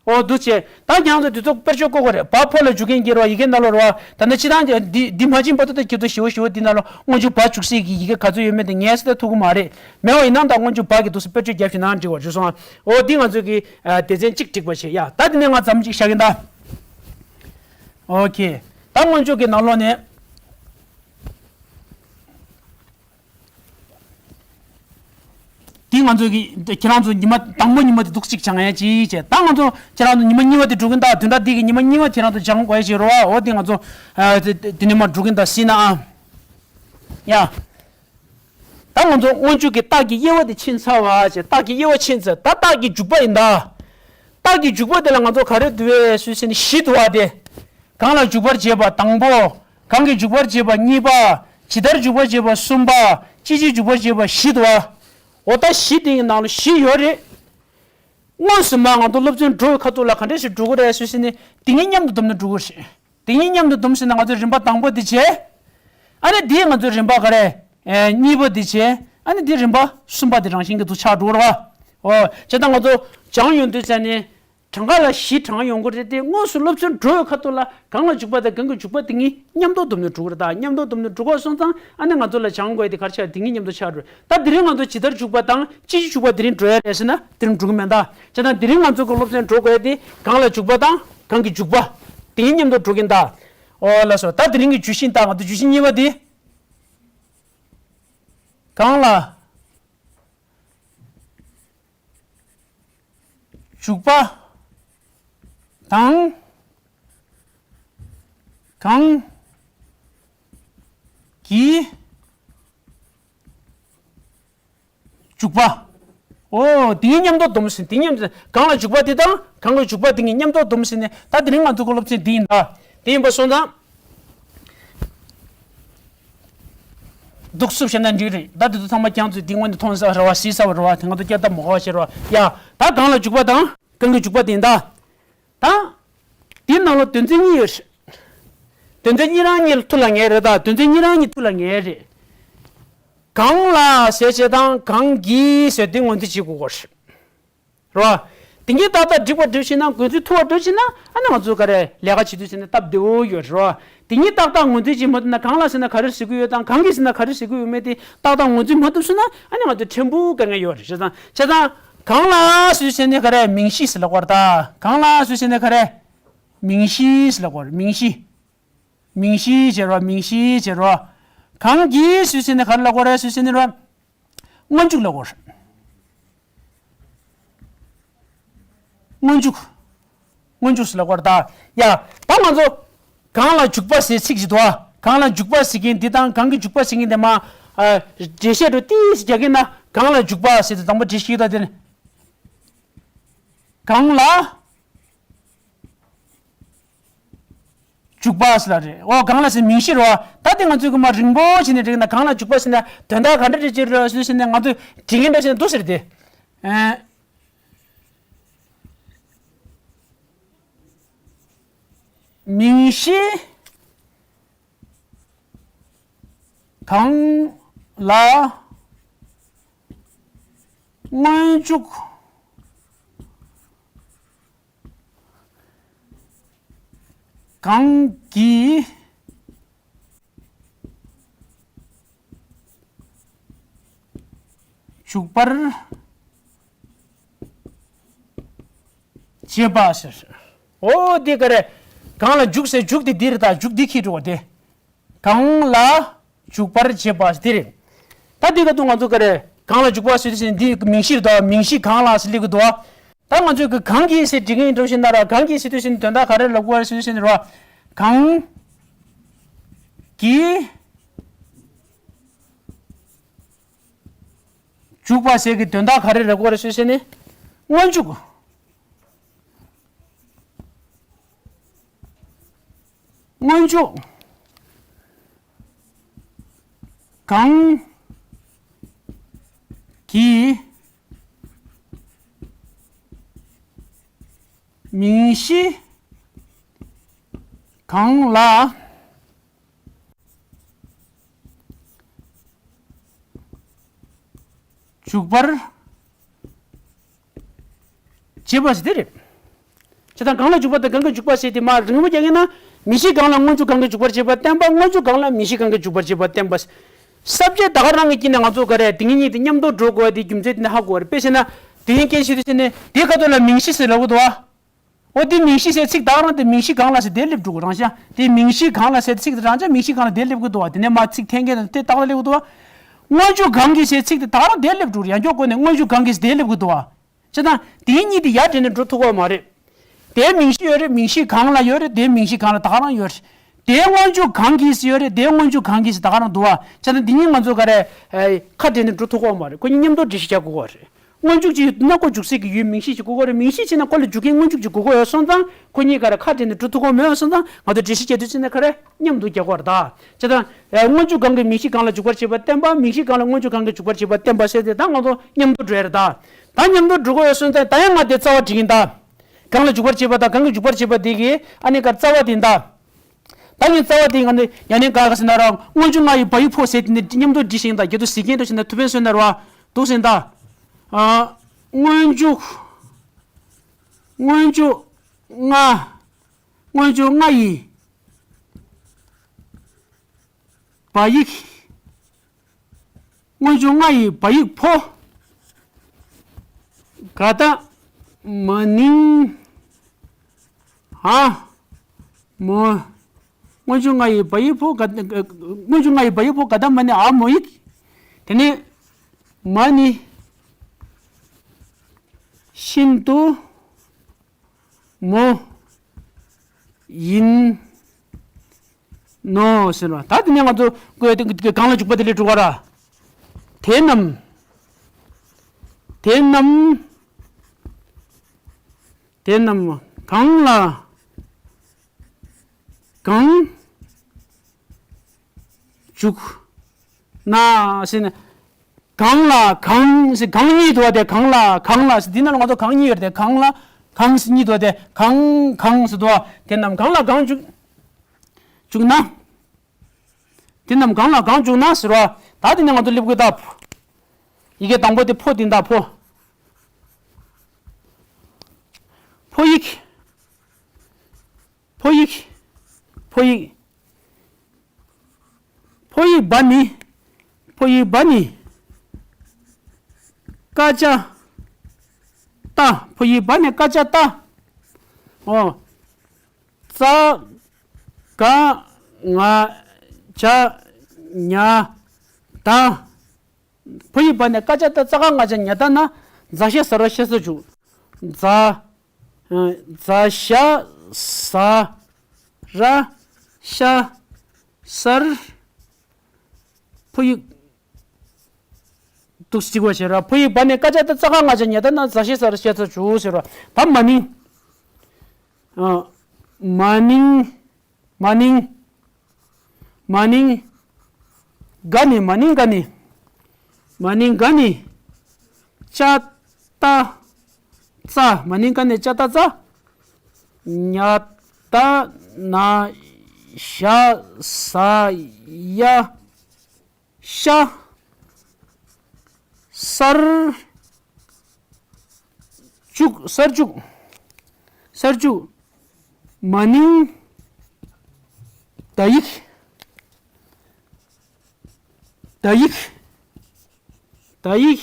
ཨོ་འདུག་བྱས། ད་ཁྱེད་ཚོ་དེ་ཚོ་དཔེར་བརྗོད་བཀོད་དགོས་རེད་བ། ཕོ་ལ་འཇུག་མཁན་གྱི་རེད་བ། ཡི་གེ་ནང་ལོགས་རེད་བ། ད་ནི་སྤྱིར་བཏང་འདི་འདི་མ་ཕྱིན་བར་དུ་ད་ཁྱེད་ཚོ་ཞི་བ་ཞི་བ་འདི་ནང་ལོགས་སྔོན་འཇུག་བ་འཇུག་སའི་གི་ཡི་གེ་ག་ཚོད་ཡོད་མེད་དེ་ངས་ཟེར་ཐུབ་ཀྱི་མ་རེད། མེད་པ་ཡིན་ན་ད་སྔོན་འཇུག་བ་གི་འདུག་སེ་དཔེར་བརྗོད་རྒྱབ་ཤིག་ན་འགྲིག་པ་བྱུང་སོང་ཨ། ཨོ་འདི་ང་ཚོ་གི་ཨ་སྡེ་ཚན་གཅིག་འགྲིག་པ་བྱས་ཡ། ད་དེ་ནས་ང་ཙམ་ཅིག་བཞག་གིན་ད། ཨོ་ཁེ། ད་སྔོན་འཇུག་གི་ནང་ལོགས་ནས། འདི་ང་ཚོ་གི་ཁྱེད་རང་ཚོ་ཉི་མ་དང་པོ་ཉི་མ་དེ་འདུག་གཅིག་སྦྱང་ཡ་ཅིག་བྱས། ད་ང་ཚོ་ཁྱེད་རང་ཚོ་ཉི་མ་གཉིས་པ་དེ་འགྲོ་གིན་ད། བདུན་ཕྲག་འདི་གི་ཉི་མ་གཉིས་པ་ཁྱེད་རང་ཚོ་སྦྱང་དགོས་ཡ་ཅིག་རེད་བ། འོ་འདི་ང་ཚོ་ཨ་དེ་དེ་ནས་མར་འགྲོ་གིན་ད་སྲིད་ན་ཨ། ཡ། ད་ང་ཚོ་སྔོན་འཇུག་གི་རྟགས་ཀྱི་དབྱེ་བ་དེ་ཕྱིན་ཚར་བ་བྱས། རྟགས་ཀྱི་དབྱེ་བ་ཕྱིན་ཚར། ད་རྟགས་ཀྱི་འཇུག་པ་ཡིན་ད། རྟགས་ཀྱི་འཇུག་པ་དེ་ལ་ང་ཚོ་ག་རེ་འདུག་བས་ཟེར་ཟེར་ནས་བཞི་འདུག་བ་དེ། གང་ལ་འཇུག་པར་བྱེད་པ་དང་པོ། གང་གིས་འཇུག་པར་བྱེད་པ་གཉིས་པ། ཇི་ལྟར་འཇུག་པར་བྱེད་པ་གསུམ་པ། ཅི་ཕྱིར་འཇུག་པར་བྱེད་པ་བཞི་འདུག་བ། འོ་ད་བཞི་དེ་ཡི་ནང་ལ་བཞི་ཡོད་རེད། དངོས་སུ་མ་ང་ཚོ་སློབ་ཚན་འགྲོ་བའི་ཁ་ཐུག་ལ་ག་འདྲ་ཞིག་འགྲོ་གི་རེད་ཟེར་ཟེར་ནས་དེ་གཉིས་མཉམ་དུ་བསྡོམས་ནས་འགྲོ་གི་རེད། དེ་གཉིས་མཉམ་དུ་བསྡོམས་ཟེར་ན་ང་ཚོ་རིམ་པ་དང་པོ་དེ་བྱས། ཨ་ནི་དེའི་ང་ཚོ་རིམ་པ་ག་རེ། ཨེ་གཉིས་པ་དེ་བྱས། ཨ་ནི་དེའི་རིམ་པ་གསུམ་པ་དེ་རང་བཞིན་གྱི་འདུག་ཆགས་འགྲོ་གི་རེད་བ། ཨོ་བྱས་ད་ང་ཚོ་སྦྱང་ཡོང་དུས་ཙ་ནས་གྲངས་ཀ་ལ་བཞི་གྲངས་ཡོང་གི་རེད་དེ། དངོས་སུ་སློབ་ཚན་འགྲོ་བའི་ཁ་ཐུག་ལ་གང་ལ་འཇུག་པ་དང་གང་གི་འཇུག་པ་དེ་གཉིས་མཉམ་དུ་བསྡོམས་ནས་འགྲོ་གི་རེད། ད་མཉམ་དུ་བསྡོམས་ནས་འགྲོ་གི་སོང་ཙང་ཨ་ནི་ང་ཚོ་ལ་སྦྱང་དགོས་དེ་ག་རེ་ཆགས། དེ་གཉིས་མཉམ་དུ་ཆགས་འགྲོ། ད་དེ་རིང་ང་ཚོ་ཇི་ལྟར་འཇུག་པ་དང་ཅི་ཕྱིར་འཇུག་པ་དེ་རིང་འགྲོ་ཡ་རེད་ཟེར་ན་དེ་རིང་འགྲོ་གི་མེད་ད། བྱས་ཙང་དེ་རིང་ང་ཚོ་གི་སློབ་ཚན་འགྲོ་དགོས་དེ་གང་ལ་འཇུག་པ་དང་གང་གི་འཇུག་པ་དེ་གཉིས་མཉམ་དུ་འགྲོ་གིན་ད། ཨོ་ལགས་སོ། ད་དེ་རིང་གི་བརྗོད་གཞི་ད་ང་ཚོ་བརྗོད་གཞི་གཉིས་པ་དེ། གང་ལ་འཇུག་པ་དང་གང་གིས་འཇུག་པ། ཨོ་དེ་གཉིས་མཉམ་དུ་བསྡོམས་ཟིན། དེ་མཉམ་དུ་གང་ལ་འཇུག་པ་དེ་དང་གང་གིས་འཇུག་པ་དེ་གཉིས་མཉམ་དུ་བསྡོམས་ཟིན་ནས་ད་དེ་རིང་ང་ཚོ་གི་སློབ་ཚན་འདི་ཡིན་ད། དེ་ཡིན་པ་སོང་ཙང་། འདུག་སེ་བཤད་ན་འགྲིག་རེད། ད་དེ་ཚོ་ཚང་མ་ཁྱེད་ཚོས་འདི་སྔོན་ནས་མཐོང་ས་རེད་བ། གཟིགས་ས་རེད་བ། དེ་ང་ཚོ་བསྐྱར་ལྡབ་མ་དགོས་པ་བྱེད་རོགས། ཡ། ད་གང་ལ་འཇུག་པ་དང་གང་གིས་འཇུག་པ་དེ་ཡིན་ད། ད། དེའི་ནང་ལ་དོན་ཚན་གཉིས་ཡོད་རེད། དོན་ཚན་གཉིས་རང་གཉིས་ལ་ཐུགས་ལ་ངེས་རེད་ད། དོན་ཚན་གཉིས་རང་གཉིས་ཐུགས་ལ་ངེས་རེད། གང་ལ་ཟེར་བྱས་དང་གང་གིས་ཟེར་དེ་ངོས་འཛིན་བྱེད་དགོས་ཀྱི་རེད། རེད་བ། དེ་གཉིས་ཏག་ཏག་འགྲིག་པ་འགྲིག་ཕྱིན་ན། ངོས་འཛིན་ཐུབ་པ་འགྲིག་ཕྱིན་ན། ཨ་ནི་ང་ཚོ་ག་རེ་ལས་ཀ་བྱེད་དུས་ཟེར་ན་སྟབས་བདེ་བོ་ཡོད་རེད་བ། དེ་གཉིས་ཏག་ཏག་ངོས་འཛིན་བྱེད་མ་ཐུབ་ན། གང་ལ་ཟེར་ན་ག་རེ་ཟེར་གྱི་ཡོད་དང་གང་གིས་ཟེར་ན་ག་རེ་ཟེར་གྱི་ཡོད་མེད་དེ་ཏག་ཏག་ངོས་འཛིན་མ་ཐུབ་སོང་ན། ཨ་ནི་ང་ཚོ་ཕྲན་བུ་དཀའ་ངལ་ཡོད་རེད། བྱས་ཙང་བྱས་ཙང་གང་ལ་ཟེར་ཟེར་ནས་ག་རེ་མིང་གཞི་ཟེར་ལབ་པ་རེད་ད། གང་ལ་ཟེར་ཟེར་ནས་ག་རེ་མིང་གཞི་ཟེར་ལབ་པ་རེད། མིང་གཞི། མིང་གཞི་བྱེད་རོགས། མིང་གཞི་བྱེད་རོགས། གང་གིས་ཟེར་ཟེར་ནས་ག་རེ་ལབ་པ་རེད་ཟེར་ཟེར་ནས་རོགས། སྔོན་འཇུག་ལབ་དགོས་རེད། སྔོན་འཇུག་སྔོན་འཇུག་ཟེར་ལབ་དགོས་རེད་ད། ཡ། ད་ང་ཚོ་གང་ལ་འཇུག་པ་ཟེར་ཚིག་ཅིག་འདུག་ཨ། གང་ལ་འཇུག་པ་ཟེར་མཁན་འདི་དང་གང་གིས་འཇུག་པ་ཟེར་མཁན་དེ་མ། ཨ། འགྲེལ་བཤད་འགྲོ་ཏིས་རྒྱག་གིན་ན། གང་ལ་འཇུག་པ་ཟེར་དེ་དང་པོ་འགྲེལ་བཤད་ད་དེ་ནི། གང་ལ་འཇུག་པ་ཟེར་ལ་རེད། འོ་གང་ལ་ཟེར་མིང་གཞི་རེད་བ། ད་དེ་ང་ཚོས་གི་མ་རིང་པོ་བྱས་ནས་འགྲིག་ན། གང་ལ་འཇུག་པ་ཟེར་ན་དོན་དག་ག་འདྲ་རེད་ཅེས་རེད་ཟེར་ནས་ང་ཚོས་འགྲིག་གིན་འདྲ་བྱས་ནས་འདུག་ཟེར་ཏེ། ཨ། མིང་གཞི་གང་ལ་སྔོན་འཇུག་གང་གིས་འཇུག་པར་བྱེད་པ་ཟེར། འོ་དེ་ག་རེ། གང་ལ་འཇུག་ཟེར་འཇུག་དེ་འདི་རེད་ད། འཇུག་འདི་ཁྱེར་འགྲོ་བ་དེ། གང་ལ་འཇུག་པར་བྱེད་པ་དེ་རེད། ད་འདི་ག་དུས་ང་ཚོ་ག་རེ་གང་ལ་འཇུག་པ་ཟེར་དུས་ཟེར་ནས་འདི་མིང་གཞི་རེད་ད། མིང་གཞི་གང་ལ་ཟེར་སླེབས་ཀྱི་འདུག་བ། ད་ང་ཚོས་གི་གང་གིས་ཟེར་འབྲི་མཁན་ཡིན་འགྲོ་བཞིན་ན་ར། གང་གིས་ཟེར་དུས་ཟེར་ནས་དོན་དག་ག་རེ་ལབ་དགོས་རེད་ཟེར་དུས་ཟེར་ནས་ར། གང་གིས་འཇུག་པ་ཟེར་གི་དོན་དག་ག་རེ་ལབ་དགོས་རེད་ཟེར་དུས་ཟེར་ནས་སྔོན་འཇུག་སྔོན་འཇུག་གང་གིས་མིང་གཞི་གང་ལ་འཇུག་པར་བྱེད་པ་ཟེར་དེ་རེད། བྱས་ཙང་གང་ལ་འཇུག་པ་དང་གང་གིས་འཇུག་པ་ཟེར་དེ་མ་རིང་པོ་རྒྱག་ཡིན་ན། མིང་གཞི་གང་ལ་སྔོན་འཇུག་གང་གིས་འཇུག་པར་བྱེད་པ་བསྟན་པ། སྔོན་འཇུག་གང་ལ་མིང་གཞི་གང་གིས་འཇུག་པར་བྱེད་པ་བསྟན་པ། ས་བཅད་ད་ག་རང་གི་དཀྱིལ་ནས་ང་ཚོ་ག་རེ་དེ་ཉིད་གཉིས་དེ་མཉམ་དུ་འགྲོ་དགོས་པ་དེའི་རྒྱུ་མཚན་དེ་ནས་ཧ་གོ་བ་རེད། དཔེ་བྱས་ན་དེ་ཡིན་རྐྱེན་ཞིག་ཏུ་བྱས་ནས་དེའི་ཁ་ཐུག་ལ་མིང་གཞི་ཟེར་ལབ་དགོས་འདུག་བ། འོ་དེ་མིང་གཞི་ཟེར་ཚིག་ད་ག་རང་དེ་མིང་གཞི་གང་ལ་ཟེར་དེ་སླེབས་འགྲོ་གི་རང་ཤ། དེ་མིང་གཞི་གང་ལ་ཟེར་ཚིག་དེ་རང་ཅག་མིང་གཞི་གང་ལ་དེ་སླེབས་དགོས་འདུག་བ། དེ་ནས་མ་ཚིག་འཐེན་མཁན་དེ་ཏག་ཏག་སླེབས་དགོས་འདུག་བ། སྔོན་འཇུག་གང་གིས་ཟེར་ཚིག་དེ་ད་ག་རང་དེ་སླེབས་འགྲོ་གི་རེད། ཡང་བསྐྱར་བཀོད་ནས་སྔོན་འཇུག་གང་གིས་ཟེར་དེ་སླེབས་དགོས་འདུག་བ། བྱས་ཙང་དེ་གཉིས་དེ་ཡར་འདྲེན་ནས་འགྲོ་ཐུབ་ཀྱི་མ་རེད། དེའི་མིང་གཞི་ཡོད་རེད། མིང་གཞི་གང་ལ་ཡོད་རེད། དེའི་མིང་གཞི་གང་ལ་ད་ག་རང་ཡོད་རེད། དེའི་སྔོན་འཇུག་གང་གིས་ཡོད་རེད། དེའི་སྔོན་འཇུག་གང་གིས་ད་ག་རང་འདུག་བ། བྱས་ཙང་འདི་གཉིས་ང་ཚོ་ག་རེ་ཨེ་ཁ་འབྲལ་ནས་འགྲོ་ཐུབ་ཀྱི་མ་རེད། ཁོ་གཉིས་མཉམ་དུ་འགྲེལ་བཤད་རྒྱག་དགོས་པ་རེད། སྔོན་འཇུག་ཅིག་ཡོད་ན་ཁོ་འཇུག་སའི་གི་ཡུལ་མིང་གཞི་ཅིག་དགོས་ཀྱི་རེད། མིང་གཞི་བྱས་ན་ཁོ་ལ་འཇུག་མཁན་སྔོན་འཇུག་ཅིག་དགོས་ཀྱི་ཡོད་སོང་ཙང་། ཁོ་གཉིས་ག་རེ་ཁ་འབྲལ་ནས་འགྲོ་ཐུབ་ཀྱི་མེད་སོང་ཙང་། ང་ཚོ་འགྲེལ་བཤད་རྒྱག་དུས་ཙམ་ནས་ག་རེ་མཉམ་དུ་རྒྱག་དགོས་རེད་ད། བྱས་ཙང་ཨེ་སྔོན་འཇུག་གང་གིས་མིང་གཞི་གང་ལ་འཇུག་པར་བྱེད་པ་བསྟན་པ། མིང་གཞི་གང་ལ་སྔོན་འཇུག་གང་གིས་འཇུག་པར་བྱེད་པ་བསྟན་པ་ཟེར་ཏེ། ད་ང་ཚོ་མཉམ་དུ་འགྲོ་ཡ་རེད་ད། ད་མཉམ་དུ་འགྲོ་དགོས་ཡོད་སོང་ཙང་། ད་ཡང་ང་དེ་རྩ་བ་སྒྲིག་ཡིན་ད། གང་ལ་འཇུག་པར་བྱེད་པ་དང་གང་གིས་འཇུག་པར་བྱེད་པ་དེ་གི་ཨ་ནི་ག་རྩ་བ་དེ་ཡིན་ད། ད་ངས་རྩ་བ་དེ་ང་ནི་ཡང་ནས་ག་ག་ཟེར་ན་ར། སྔོན་འཇུག་ལྔ་ཡི་བ་ཡིག་ཕོ་ཟེར་དེ་ནི་མཉམ་དུ་སྒྲིག་ཤིང་དང་རྒྱ་དུ་གཟིགས་མཁན་དུ་ཕྱིན་ན་ཐུབ་པའི་སོན་ན་ར་འདུག་ཟེར་ད། ཨ། སྔོན་འཇུག་སྔོན་འཇུག་ལྔ། སྔོན་འཇུག་ལྔ་ཡི་བ་ཡིག་སྔོན་འཇུག་ལྔ་ཡི་བ་ཡིག་ཕོ། ག་ད་མ་ནིང་། ཨ། མོ། སྔོན་འཇུག་ལྔ་ཡི་བ་ཡིག་ཕོ་ག། སྔོན་འཇུག་ལྔ་ཡི་བ་ཡིག་ཕོ་ག་ད་མ་ནི་ཨ་མོ་ཡིག་དེ་ནས་མ་ནི། ཤིན་ཏུ། མོ། ཡིན། ནོ་ཟེར་བ། ད་དེ་ནས་ང་ཚོ་གང་ལ་འཇུག་པ་དེ་ལས་གྲུབ་པ་ར། དེ་རྣམས། དེ་རྣམས། དེ་རྣམས་གང་ལ། གང་། འཇུག་ན་ཟེར་ན། གང་ལ་གང་ཟེར་གང་གཉིས་འདུག་བ་དེ། གང་ལ་གང་ལ་ཟེར། འདི་ནང་ལ་ང་ཚོ་གང་གཉིས་ཡོད་རེད་དེ། གང་ལ་གང་ཟེར་གཉིས་འདུག་བ་དེ། གང་གང་ཟེར་འདུག་བ། དེ་རྣམས་གང་ལ་གང་འཇུག་འཇུག་ན། དེ་རྣམས་གང་ལ་གང་འཇུག་ན་ཟེར་བ། ད་དེ་ནས་ང་ཚོ་སླེབས་དགོས་ད། ཡི་གེ་དང་པོ་དེ་ཕོ་དེ་ད་ཕོ། ཕོ་ཡིག་ཕོ་ཡིག་ཕོ་ཡིག་ཕོ་ཡིག་བ་ནི། ཕོ་ཡིག་བ་ནི། ཀ་ཅ། ཏ། ཕོ་ཡིག་བ་ནི་ཀ་ཅ་ཏ། ཨོ། ཙ། ག་ང་ཇ་ཉ་ད། ཕོ་ཡིག་བ་ནི་ཀ་ཅ་ཏ། ཙ་ག་ང་ཇ་ཉ་ད་ན། ཛ་ཞ་ཟ་ར་ཤ་ས་འཇུག་ཛ། ཛ་ཞ་ཟ་ར་ཤ་སར། ཕོ་ཡིག་འདུག་སེ་བྱས་ར། ཕོ་ཡིག་བ་ནི་ཀ་ཅ་ཏ། ཙ་ག་ང་ཇ་ཉ་ད་ན། ཛ་ཞ་ཟ་ར་ཤ་ས་འཇུག་ཟེར་བ། ད་མ་ནིང་། ཨ། མ་ནིང་། མ་ནིང་། མ་ནིང་། ག་ནི། མ་ནིང་ག་ནི། མ་ནིང་ག་ནི། ཅ་ཏ་ཙ། མ་ནིང་ག་ནི་ཅ་ཏ་ཙ། ཉ་ད་ན་ཞ་ཟ་ཡ་ཤ། སར་འཇུག་སར་འཇུག་སར་འཇུག་མ་ནིང་། ད་ཡིག་ད་ཡིག་ད་ཡིག་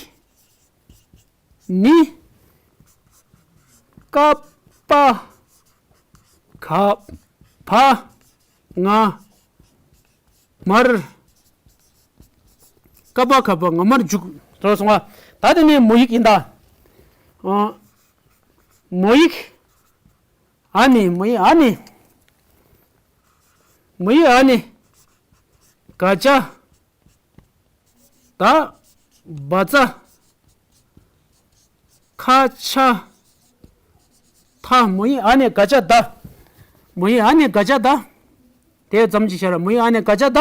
ནི། ཀ་པ་ག་ བ། ང་། མར། ཀ་བ་ག་བ་ང་མར་འཇུག་རོ་སོང་བ། ད་དེ་ནས་མོ་ཡིག་ཡིན་ད། ཨ། མོ་ཡིག་ཨ་ནི་མོ་ཡིག་ཨ་ནི། མོ་ཡིག་ཨ་ནི། ག་ཅ། ད། བ་ཙ། ཁ་ཆ། ཐ། མོ་ཡིག་ཨ་ནི་ག་ཅ་ད། མོ་ཡིག་ཨ་ནི་ག་ཅ་ད། དེ་ཙམ་ཅིག་བྱ་ར། མོ་ཡིག་ཨ་ནི་ག་ཅ་ད།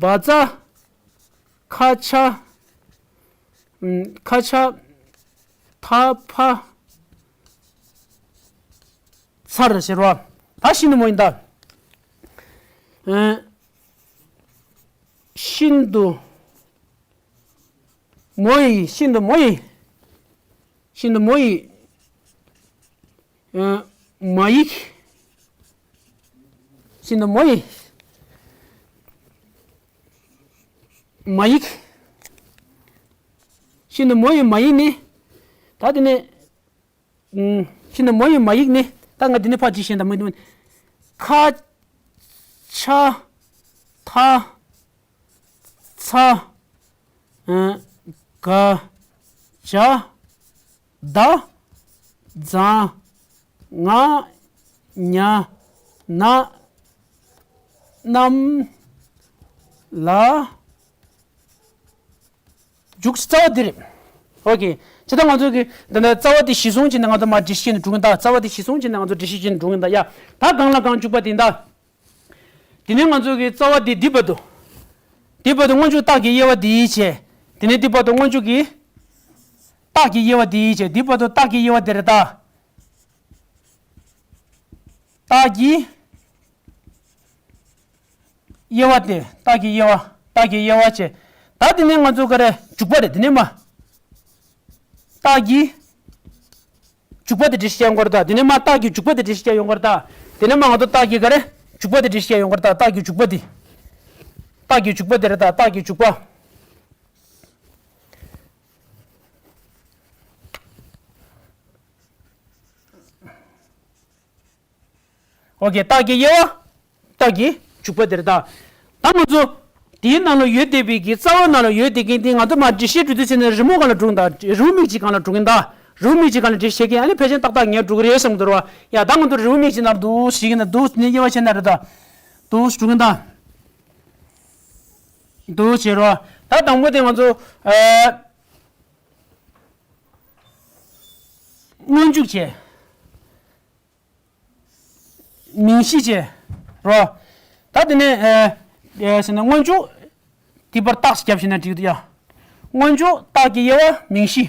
བ་ཙ། ཁ་ཆ། ཨམ། ཁ་ཆ། ཐ་ཕ། ཚར་ཟེར་བ། ད་ཤིན་ཏུ་མོ་ཡིན་ད། ཨ། ཤིན་ཏུ་མོ་ཡི། ཤིན་ཏུ་མོ་ཡི། ཤིན་ཏུ་མོ་ཡི། ཨ། མ་ཡིག་ཤིན་ཏུ་མོ་ཡི། མ་ཡིག་ཤིན་ཏུ་མོ་ཡི་མ་ཡིག་ནི། ད་དེ་ནས། ཨུམ། ཤིན་ཏུ་མོ་ཡི་མ་ཡིག་ནི། ད་ང་འདི་ནས་ཕར་ཅིག་བཤད་ད་མི་འདུག་ཁ། ཆ། ཐ། ཚ། ཨ། ག་ཅ། ད། ཛ། ང་། ཉ། ན། ནམ། ལ། འཇུག་རྩ་བ་འདི་རེད། ཨོ་ཁེ། ཇི་ལྟར་ང་ཚོ་གི་འདི་ནས་རྩ་བ་འདི་གཞི་བཟུང་བྱས་ནས་ང་ཚོ་མར་འགྲེལ་བཤད་བྱས་ནས་འགྲོ་གི་ཡིན་ད། རྩ་བ་འདི་གཞི་བཟུང་བྱས་ནས་ང་ཚོ་འགྲེལ་བཤད་བྱས་ནས་འགྲོ་གི་ཡིན་ད་ཡ། ད་གང་ལ་གང་འཇུག་པ་དེ་ཡིན་ད། དེ་ནས་ང་ཚོ་གི་རྩ་བ་འདི་འདི་བར་དུ། འདི་བར་དུ་སྔོན་འཇུག་རྟགས་ཀྱི་དབྱེ་བ་འདི་བྱས། དེ་ནས་འདི་བར་དུ་སྔོན་འཇུག་གི་རྟགས་ཀྱི་དབྱེ་བ་འདི་བྱས། འདི་བར་དུ་རྟགས་ཀྱི་དབྱེ་བ་འདི་རེད་ད། རྟགས་ཀྱི་དབྱེ་བ་སྟེ། རྟགས་ཀྱི་དབྱེ་བ། རྟགས་ཀྱི་དབྱེ་བ་བྱས། ད་དེ་ནས་ང་ཚོ་ག་རེ་འཇུག་པ་རེད། དེ་ནས་མ། རྟགས་ཀྱི་འཇུག་པ་དེ་འགྲེལ་བཤད་ཡོང་གི་རེད་ད། དེ་ནས་མ་རྟགས་ཀྱི་འཇུག་པ་དེ་འགྲེལ་བཤད་ཡོང་གི་རེད་ད། དེ་ནས་མ་ང་ཚོ་རྟགས་ཀྱི་ག་རེ་འཇུག་པ་དེ་འགྲེལ་བཤད་ཡོང་གི་རེད་ད། རྟགས་ཀྱི་འཇུག་པ་དེ། རྟགས་ཀྱི་འཇུག་པ་དེ་རེད་ད། རྟགས་ཀྱི་འཇུག་པ། ཨོ་ཁེ། རྟགས་ཀྱི་དབྱེ་བ། རྟགས་ཀྱི་འཇུག་པ་དེ་རེད་ད། ད་ང་ཚོ་དེའི་ནང་ལ་ཡོད་བསྡད་པའི་གི་རྩ་བ་ནང་ལ་ཡོད་བསྡད་མཁན་དེ་ང་ཚོ་མར་འགྲེལ་བཤད་འགྲོ་དུས་ཚེ་ནས་རི་མོ་སྒང་ལ་འགྲོ་གི་ཡིན་ད། རི་བོ་མིག་གཅིག་སྒང་ལ་འགྲོ་གི་ཡིན་ད། རི་བོ་མིག་གཅིག་སྒང་ལ་འགྲེལ་བཤད་མཁན་ཨ་ནི་ཕལ་ཆེར་ཏག་ཏག་ངེས་འགྲོ་གི་རེད་བསམ་གྱི་འདུག་ར་བ། ཡ། ད་ང་ཚོ་རི་བོ་མིག་གཅིག་ནང་འདུག་ཞིག་ཡིན་ན་འདུག་ནས་དབྱེ་བ་ཕྱེ་ན་རེད་ད། འདུག་འགྲོ་གི་ཡིན་ད། འདུག་བྱེད་རོགས། ད་དང་པོ་དེ་ང་ཚོ་ཨ། སྔོན་འཇུག་བྱས། མིང་གཞི་བྱས། རོ། ད་དེ་ནས་ཨེ་ཨེ་ཟེར་ན་སྔོན་འཇུག་དེ་པར་རྟགས་ཤིག་བརྒྱབ་ཤེས་ན་འགྲིག་འདུག་ཡ། སྔོན་འཇུག་རྟགས་ཀྱི་དབྱེ་བ་མིང་གཞི།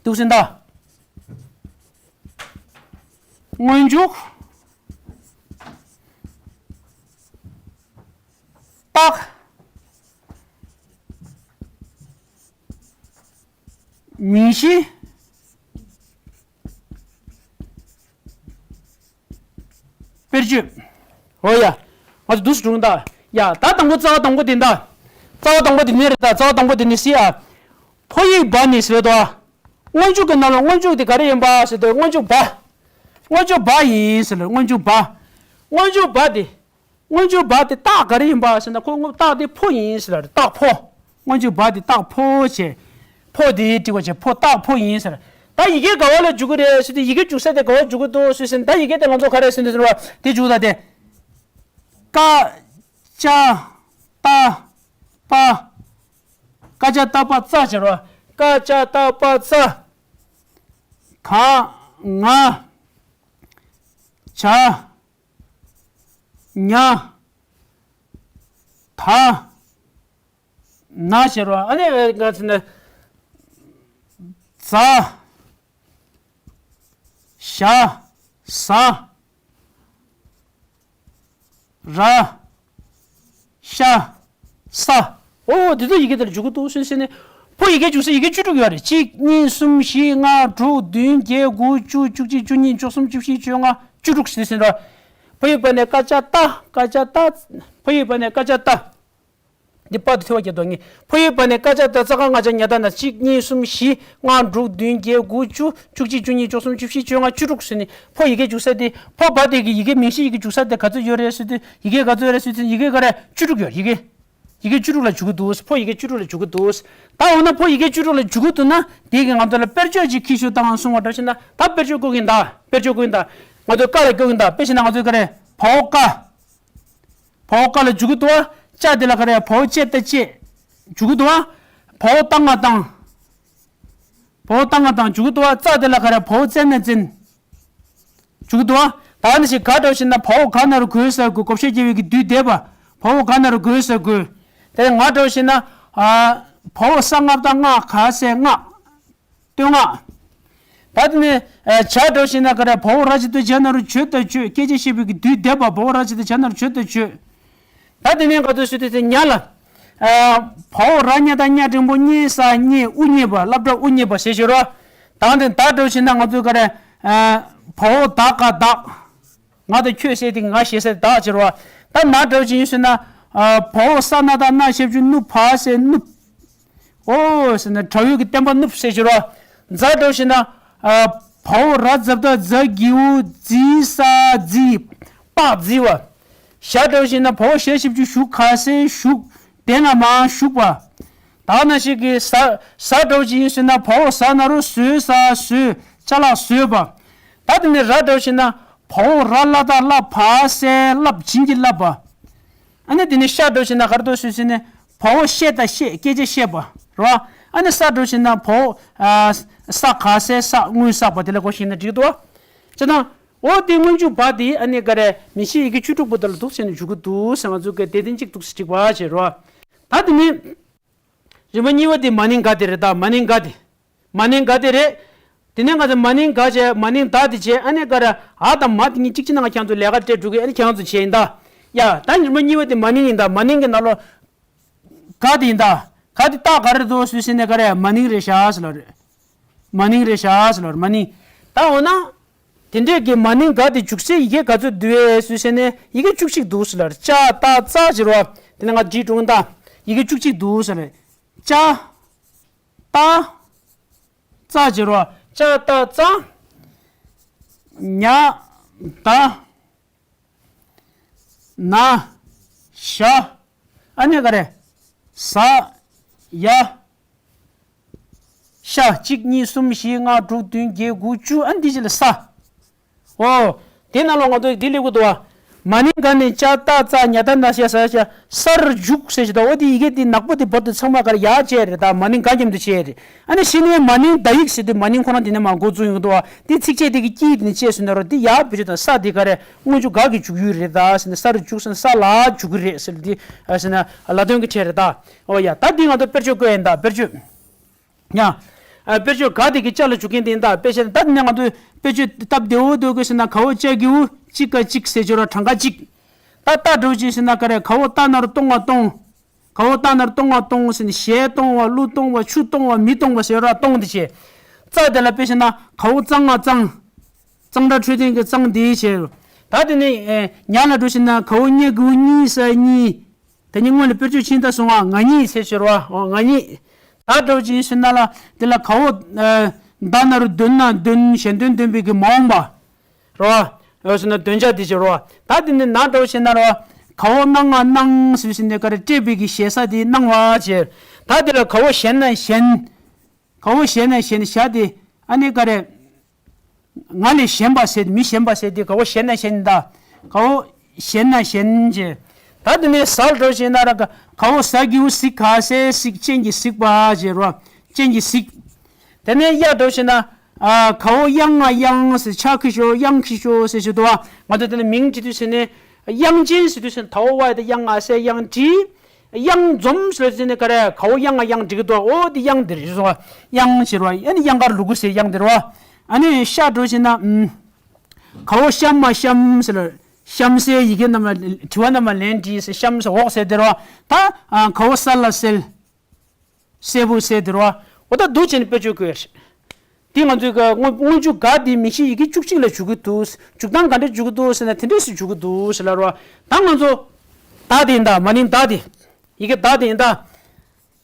འདུག་ཟིན་ད། སྔོན་འཇུག་རྟགས། མིང་གཞི། དཔེར་བརྗོད། འོ་ཡ། ང་ཚོ་འདུག་སེ་འགྲོ་གི་ཡིན་ད། ཡ། ད་དང་པོ་རྩ་བ་དང་པོ་དེ་ཡིན་ད། རྩ་བ་དང་པོ་དེ་ནི་རེད་ད། རྩ་བ་དང་པོ་དེ་ནི་སི་ཨ། ཕོ་ཡིག་བ་ནི་ཟེར་དོ། སྔོན་འཇུག་གི་ནང་ལ་སྔོན་འཇུག་དེ་ག་རེ་ཡིན་པ་ཟེར་དོ། སྔོན་འཇུག་བ། སྔོན་འཇུག་བ་ཡིན་ཟེར་ལ། སྔོན་འཇུག་བ། སྔོན་འཇུག་བ་དེ། སྔོན་འཇུག་བ་དེ་རྟགས་ག་རེ་ཡིན་པ་ཟེར་ན། ཁོ་སྔོན་རྟགས་དེ་ཕོ་ཡིན་ཟེར་ལ། རྟགས་ཕོ། སྔོན་འཇུག་བ་དེ་རྟགས་ཕོ་བྱས། ཕོ་དེ་བྲིས་པ་བྱས། ཕོ། རྟགས་ཕོ་ཡིན་ཟེར། ད་ཡི་གེ་ག་བ་ལ་འཇུག་གི་རེད་ཟེར་དུས། ཡི་གེ་འཇུག་ས་དེ་ག་བ་འཇུག་གི་འདུག་ཟེར་ཟེར་ན། ད་ཡི་གེ་དེ་ང་ཚོ་ག་རེ་ཟེར་འདུག་ཟེར་བ་དེ་འཇུག་ད་དེ། ཀ་ཅ་ཏ་པ། ཀ་ཅ་ཏ་པ་ཙ་བྱེད་རོ། ཀ་ཅ་ཏ་པ་ཙ། ག་ང་། ཇ། ཉ། ད། ན་བྱེད་རོ། ཨ་ནི་ག་ཚོད་ན། ཛ། ཞ། ཟ། ར། ཤ། ས། ཨོ། འདི་ཚོ་ཡི་གེ་དེར་འཇུག་གི་འདུག་ཟེར་ཟེར་ནས། ཕོ་ཡི་གེ་འཇུག་ས་ཡི་གེ་བཅུ་དྲུག་ཡོད་རེད། གཅིག་གཉིས། གསུམ། བཞི། ལྔ། དྲུག་བདུན། བརྒྱད། དགུ། བཅུ། བཅུ་གཅིག། བཅུ་གཉིས། བཅུ་གསུམ། བཅུ་བཞི། བཅོ་ལྔ། བཅུ་དྲུག་ཟེར་ཟེར་རོ། ཕོ་ཡིག་བ་ནས་ཀ་ཅ་ཏ། ཀ་ཅ་ཏ། ཕོ་ཡིག་བ་ནས་ཀ་ཅ་ཏ། འདི་པ་དེ་ཐོས་པ་རྒྱབ་འདུག་ངས། ཕོ་ཡིག་བ་ནས་ཀ་ཅ་ཏ་ཙ་ག་ང་ཅ་ཉ་ད་ན་གཅིག་གཉིས་གསུམ་བཞི་ལྔ་དྲུག་བདུན་བརྒྱད་དགུ་བཅུ་བཅུ་གཅིག་བཅུ་གཉིས་བཅུ་གསུམ་བཅུ་བཞི་བཅོ་ལྔ་བཅུ་དྲུག་ཟེར་ནས་ཕོ་ཡི་གེ་འཇུག་ས་དེ་ཕོ་བ་དེ་གི་ཡི་གེ་མིང་གཞི་ཡི་གེ་འཇུག་ས་དེ་ག་ཚོད་ཡོད་རེད་ཟེར་དུས་ཡི་གེ་ག་ཚོད་ཡོད་རེད་ཟེར་དུས་ཡི་གེ་ག་རེ་བཅུ་དྲུག་ཡོད། ཡི་གེ་ཡི་གེ་བཅུ་དྲུག་ལ་འཇུག་གི་འདུག་ཕོ་ཡི་གེ་བཅུ་དྲུག་ལ་འཇུག་གི་འདུག་ད་འོ་ན་ཕོ་ཡི་གེ་བཅུ་དྲུག་ལ་འཇུག་གི་འདུག་ན་དེ་གི་ང་ཚོ་ལ་དཔེར་བརྗོད་ཅིག་ཁྱེར་ཤོག་དང་གསུང་བ་འདྲ་བྱས་ན་ད་དཔེར་བརྗོད་བཀོད་ཀྱིན་གདའ། དཔེར་བརྗོད་བཀོད་ཀྱིན་གདའ། ང་ཚོ་ཀ་ལ་བཀོད་ཀྱིན་གདའ། དཔེ་བྱས་ན་ང་ཚོ་ག་རེ་བའོ་ཀ་བའོ་ཀ་ལ་འཇུག་གི་འདུག་ཅ་དེ་ལ་ག་རེ་བའོ་ཅེ་ཏ་ཅེ་འཇུག་གི་འདུག་བའོ་ཏ་ང་དང་། བའོ་ཏ་ང་དང་འཇུག་གི་འདུག་ཙ་དེ་ལ་ག་རེ་བའོ་ཙེ་ན་ཙེན་འཇུག་གི་འདུག་ད་ནི་ཞིག་ག་འདྲ་བ་ཞིག་ན་བའོ་ག་ན་རུ་གོས་ཟེར་དགོས། བགོ་བཤའ་རྒྱག་པའི་གི་དུས་འདས་པ། བའོ་ག་ན་རུ་གོས་ཟེར་དགོས། དེ་ང་འདྲ་བ་ཞིག་ན་ཨ་བའོ་ས་ལྔ་བཏགས་ལྔ་ག་ས་ལྔ། བསྟོད་བསྔགས། ད་དེ་ནས་ཇ་འདྲ་བ་ཞིག་ན་ག་རེ་བའོ་ར་ཇི་ཏ་ཇ་ན་རུ་ཇོ་ད་ཇོ། སྐད་ཆ་བཤད་པའི་གི་དུས་འདས་པ། བའོ་ར་ཇི་ཏ་ཇ་ན་རུ་ཇོ་ད་ཇོ། ད་དེ་ནས་ག་ཚོད་ཟེར་དུས་དེ་ཉ་ལ། ཨ་བའོ་ར་ཉ་ད་ཉ་འགྲེང་བུ་ཉེ་ས་ཉེ་དབུ་ཉེ་བ། སློབ་གྲྭ་དབུ་ཉེ་བ་ཞེས་བྱ་རོ། ད་དེ་ད་འདྲ་བ་ཞིག་ན་ང་ཚོས་ག་རེ་ཨ་བའོ་ད་ག་བདག་ང་དང་ཁྱོད་ཟེར་དེ་ང་ཞེས་ཟེར་བདག་བྱེད་རོ། ད་ན་འདྲ་བ་ཞིག་ཡིན་ཟེར་ན་ཨ་བའོ་ས་ན་ད་ན་ཞབས་ཀྱུ་ནུ་བ་ཟེར་ནུབ། ཨོ་ཟེར་ན་དགྲ་བོའི་གི་བསྟན་པ་བསྣུབས་ཟེར་ཞུ་རོ། ཛ་འདྲ་བ་ཞིག་ན་ཨ་བའོ་ར་ཛ་བཏགས་ཛ་གི་གུ་ཛི་ས་ཛི། པགས་ཛི་བ། ཞ་འདྲ་བ་ཞིག་ན་བའོ་ཞ་ཞབས་ཀྱུ་ཞུ་ག་ས་ཞུགས། དེ་ན་མ་ཞུགས་པ། ད་ན་ཞིག་གི་ཟ་ཟ་འདྲ་བ་ཞིག་ཡིན་ཟེར་ན་བའོ་ཟ་ན་རོ་ཟོས་ས་ཟོས། ཅ་ལག་ཟོས་པ། ད་དེ་ནས་ར་འདྲ་བ་ཞིག་ན་བའོ་ར་ལ་ད་ལ་བ་ས་ལབ། བྱིན་གྱིས་བརླབས་པ། ཨ་ནི་དེ་ནས་ཤ་འདྲ་བ་ཞིག་ན་ག་རེ་འདུག་ཟེར་ཟེར་ནས་བའོ་ཤེ་ད་བཤད། སྐད་ཆ་བཤད་པ་རོ། ཨ་ནི་ས་འདྲ་བ་ཞིག་ན་བའོ་ཨ་ས་ག་ས་ས་དངུལ་བསགས་པ་དེ་ལ་གོ་ཤེས་ན་འགྲིག་འདུག་བ། ཅེ་ན། འོ་དེ་སྔོན་འཇུག་བ་དེ་ཨ་ནི་ག་རེ་མིང་གཞི་ཡི་གེ་བཅུ་དྲུག་པོ་དེ་ལ་འདུག་ཟེར་ནས་འཇུག་གི་འདུག་ཟེར། ང་ཚོ་གི་དེ་དོན་གཅིག་འདུག་ཟེར་གཅིག་པ་བྱེད་རོ། ད་དེ་ནི་རིམ་པ་གཉིས་པ་དེ་མ་ནིང་ག་དེ་རེད། ད་མ་ནིང་ག་དེ། མ་ནིང་ག་དེ་རེད། དེ་ནས་ང་ཚོ་མ་ནིང་ག་བྱས། མ་ནིང་ད་དེ་བྱས། ཨ་ནི་ག་ར་ཨ་དང་མ་དེ་གཉིས་གཅིག་བྱས་ན་ང་ཁྱེད་ཚོ་ལས་ཀ་སྤྲད་འགྲོ་གི། ཨ་ནི་ཁྱེད་ཚོ་བྱས་ཡིན་ད། ཡ་ད་རིམ་པ་གཉིས་པ་དེ་མ་ནིང་ཡིན་ད། མ་ནིང་གི་ནང་ལོ་ག་དེ་ཡིན་ད། ག་དེ་ད་ག་རེ་འདུག་ཟེར་ཟེར་ནས་ག་རེ་མ་ནིང་རེད་ཤག་ཟེར་ལ་རེད། མ་ནིང་རེད་ཤག་ཟེར་ལ་རེད། མ་ནིང་། ད་འོ་ན། དེ་འདྲས་ཀྱི་མ་ནིང་ག་དེ་འཇུག་སའི་ཡི་གེ་ག་ཚོད་འདུག་ཟེར་ཟེར་ནས་ཡི་གེ་བཅུ་གཅིག་འདུག་ཟེར་ལ་རེད། ཅ་ཏ་ཙ་བྱེད་རོ། དེ་ནས་ང་བྲིས་འགྲོ་གི་ད། ཡི་གེ་བཅུ་གཅིག་འདུག་ཟེར་ལ་རེད། ཅ། ཏ། ཙ་བྱེད་རོ། ཅ་ཏ་ཙ། ཉ། ད། ན། ཞ། ཨ་ནི་ག་རེ། ཟ། ཡ། ཤ། གཅིག་གཉིས་གསུམ་བཞི་ལྔ་དྲུག་བདུན་བརྒྱད་དགུ་བཅུ། ཨ་ནི་འདི་ཅི་ལ་ས། ཨོ། དེ་ནང་ལོགས་ང་ཚོ་འདི་ལེགས་པོ་འདུག་བ། མ་ནིང་ག་ནས་ཅ་ཏ་ཙ་ཉ་ད་ན་ཤ་ས་ཤ་སར་འཇུག་ཟེར་ཞིག་འདུག་འོ་དེ་ཡི་གེ་དེ་ནག་པོ་དེ་བར་དུ་ཚང་མ་ག་རེ་ཡར་བྱས་རེད། ད་མ་ནིང་ག་མཉམ་དུ་བྱས་རེད། ཨ་ནི་གཞི་ནས་མ་ནིང་ད་ཡིག་ཟེར་དུས་མ་ནིང་ཁོ་རང་དེ་ནས་མར་འགོ་བཙུགས་ཡོང་གི་འདུག་བ། དེ་ཚིགས་བཅད་དེ་གི་དཀྱིལ་དེ་ནས་བཅད་ཟིན་ན་རོ། དེ་ཡར་བེད་སྤྱོད་དང་ས་དེ་ག་རེ་སྔོན་འཇུག་ག་གི་འཇུག་ཡུལ་རེད་ད་ཟེར་ན། སར་འཇུག་ཟེར་ན་ས་ལ་འཇུག་གི་རེད་ཟེར། དེ་ཟེར་ན་ལ་དོན་གྱི་ཕྲད་རེད་ད། ཨོ་ཡ། ད་འདི་ང་ཚོ་དཔེར་བརྗོད་བཀོད་ཡིན་ད། དཔེར་བརྗོད། ཡ། ཨ་དཔེར་བརྗོད་ག་དེ་གི་ཅ་ལ་འཇུག་མཁན་དེ་ཡིན་ད། དཔེ་བཤད་ན་ད་དེ་ནས་ང་ཚོས་དཔེར་བརྗོད་སྟབས་བདེ་བོ་འདོད་དགོས་ཟེར་ན་ག་འོག་ཅ་གི་གུ་གཅིག་ག་གཅིག་ཟེར་ཆོག་ར། གྲངས་ཀ་གཅིག་ད་ཏ་འདྲ་བོ་ཅིག་ཟེར་ན་ག་རེ། ག་འོག་ཏ་ན་རོ་ཏོ་ང་སྟོང་། ག་འོག་ཏ་ན་རོ་ཏོ་ང་སྟོང་ཟེར་ནས་གཞས་གཏོང་བ། གླུ་གཏོང་བ། ཆུ་གཏོང་བ། མི་གཏོང་བ་ཟེར་ར། གཏོང་དེ་བྱས། ཙ་དེ་ལ་དཔེ་བཤད་ན་ག་འོག་ཙ་ང་གཙང་། གཙང་སྦྲ་འཕྲོད་བསྟེན་གྱི་གཙང་དེ་བྱས། ད་དེ་ནས་ཨེ་ཉ་ལ་འགྲོ་ཟེར་ན་ག་འོག་ཉ་གི་གུ་གཉིས་ས་གཉིས། དེ་ཉིད་སྔོན་ལ་དཔེར་བརྗོད་ཕྱིན་ད་སོང་བ། ང་གཉིས་ཟེར་ཞོར་བ། འོ་ང་གཉིས། ད་འགྲོ་ཅིག་ཟེར་ན་ལ་དེ་ལ་ག་འོག་ཨ་ད་ན་རོ་འདོན་ན་འདོན། ཞལ་འདོན་འདོན་པའི་གི་མ་འོངས་པ། རོ། འོ་ཟེར་ན་འདོན་བྱ་དེ་ཅི་རོ། ད་དེ་ནས་ན་འགྲོ་ཟེར་ན་རོ། ག་འོག་ན་ང་གནང་ཟེར་ཟེར་ནས་ག་རེ་སྤྲད་པའི་གི་ཞེ་ས་དེ་གནང་བ་བྱས། ད་དེ་ལ་ག་འོག་ཞན་ན་ཞན། ག་འོག་ཞན་ན་ཞན་ཞ་དེ་ཨ་ནི་ག་རེ། ང་ལས་གཞན་པ་ཟེར། མི་གཞན་པ་ཟེར་དེ་ག་འོག་ཞན་ན་ཞན་ད། ག་འོག་ཞན་ན་ཞན་བྱས། ད་དེ་ནས་ཟ་ལ་འགྲོ་ཟེར་ན་ར། ག་ག་འོག་ཟ་གི་གུ་ཟི་ག་ས་གཟིགས། སྤྱན་གྱིས་གཟིགས་པ་བྱས་རོ། སྤྱན་གྱིས་གཟིགས། དེ་ནས་ཡ་འགྲོ་ཟེར་ན། ཨ་ག་འོག་གཡང་ང་གཡང་ཟེར། ཕྱག་གི་ཤོ་གཡང་གི་ཤོ་ཟེར་ཞུ་དོ། ང་ཚོ་དེ་ནས་མིང་བྲིས་དུས་ཟེར་ནས་གཡང་ཅན་ཟེར་དུས་ཟེར་ན་ད་འོག་ཝའི་དང་གཡང་ང་ས་གཡང་བྲིས། གཡང་འཛོམས་ཟེར་ཟེར་ནས་ག་རེ། ག་འོག་གཡང་ང་གཡང་འབྲི་གི་འདུག་འོ་དེ་གཡང་དེ་རེད་ཟེར་བ། གཡང་ཟེར་བ། ཨ་ནི་གཡང་དཀར་ལུ་གུ་ཟེར་གཡང་དེ་རེད་བ། ཨ་ནི་ཤ་འགྲོ་ཟེར་ན། ཨམ། ག་འོག་གཤམ་མ་གཤམ་ཟེར་ལ། གཤམ་སའི་ཡི་གེ་རྣམས་ལ། དྲི་བ་རྣམས་ལ་ལན་བྲིས་ཟེར། གཤམ་ཟེར་འོག་ཟེར་དེ་རེད་བ། ད་ཨ་ག་འོག་ས་ལ་སེལ། སེར་པོ་ཟེར་དེ་རེད་བ། འོ་ད་འདུག་བྱས་ནས་དཔེར་བརྗོད་བཀོད་ཡ་རེད། དེ་ང་ཚོའི་ག་སྔོན་སྔོན་འཇུག་ག་དེ་མིང་གཞི་ཡི་གེ་བཅུ་གཅིག་ལ་འཇུག་གི་འདུག་འཇུག་སྟངས་ག་འདྲ་འཇུག་གི་འདུག་ཟེར་ན་དེ་འདྲས་སུ་འཇུག་གི་འདུག་ཟེར་ལ་རོ། ད་ང་ཚོ་ད་དེ་ཡིན་ད། མ་ནིང་ད་དེ། ཡི་གེ་ད་དེ་ཡིན་ད།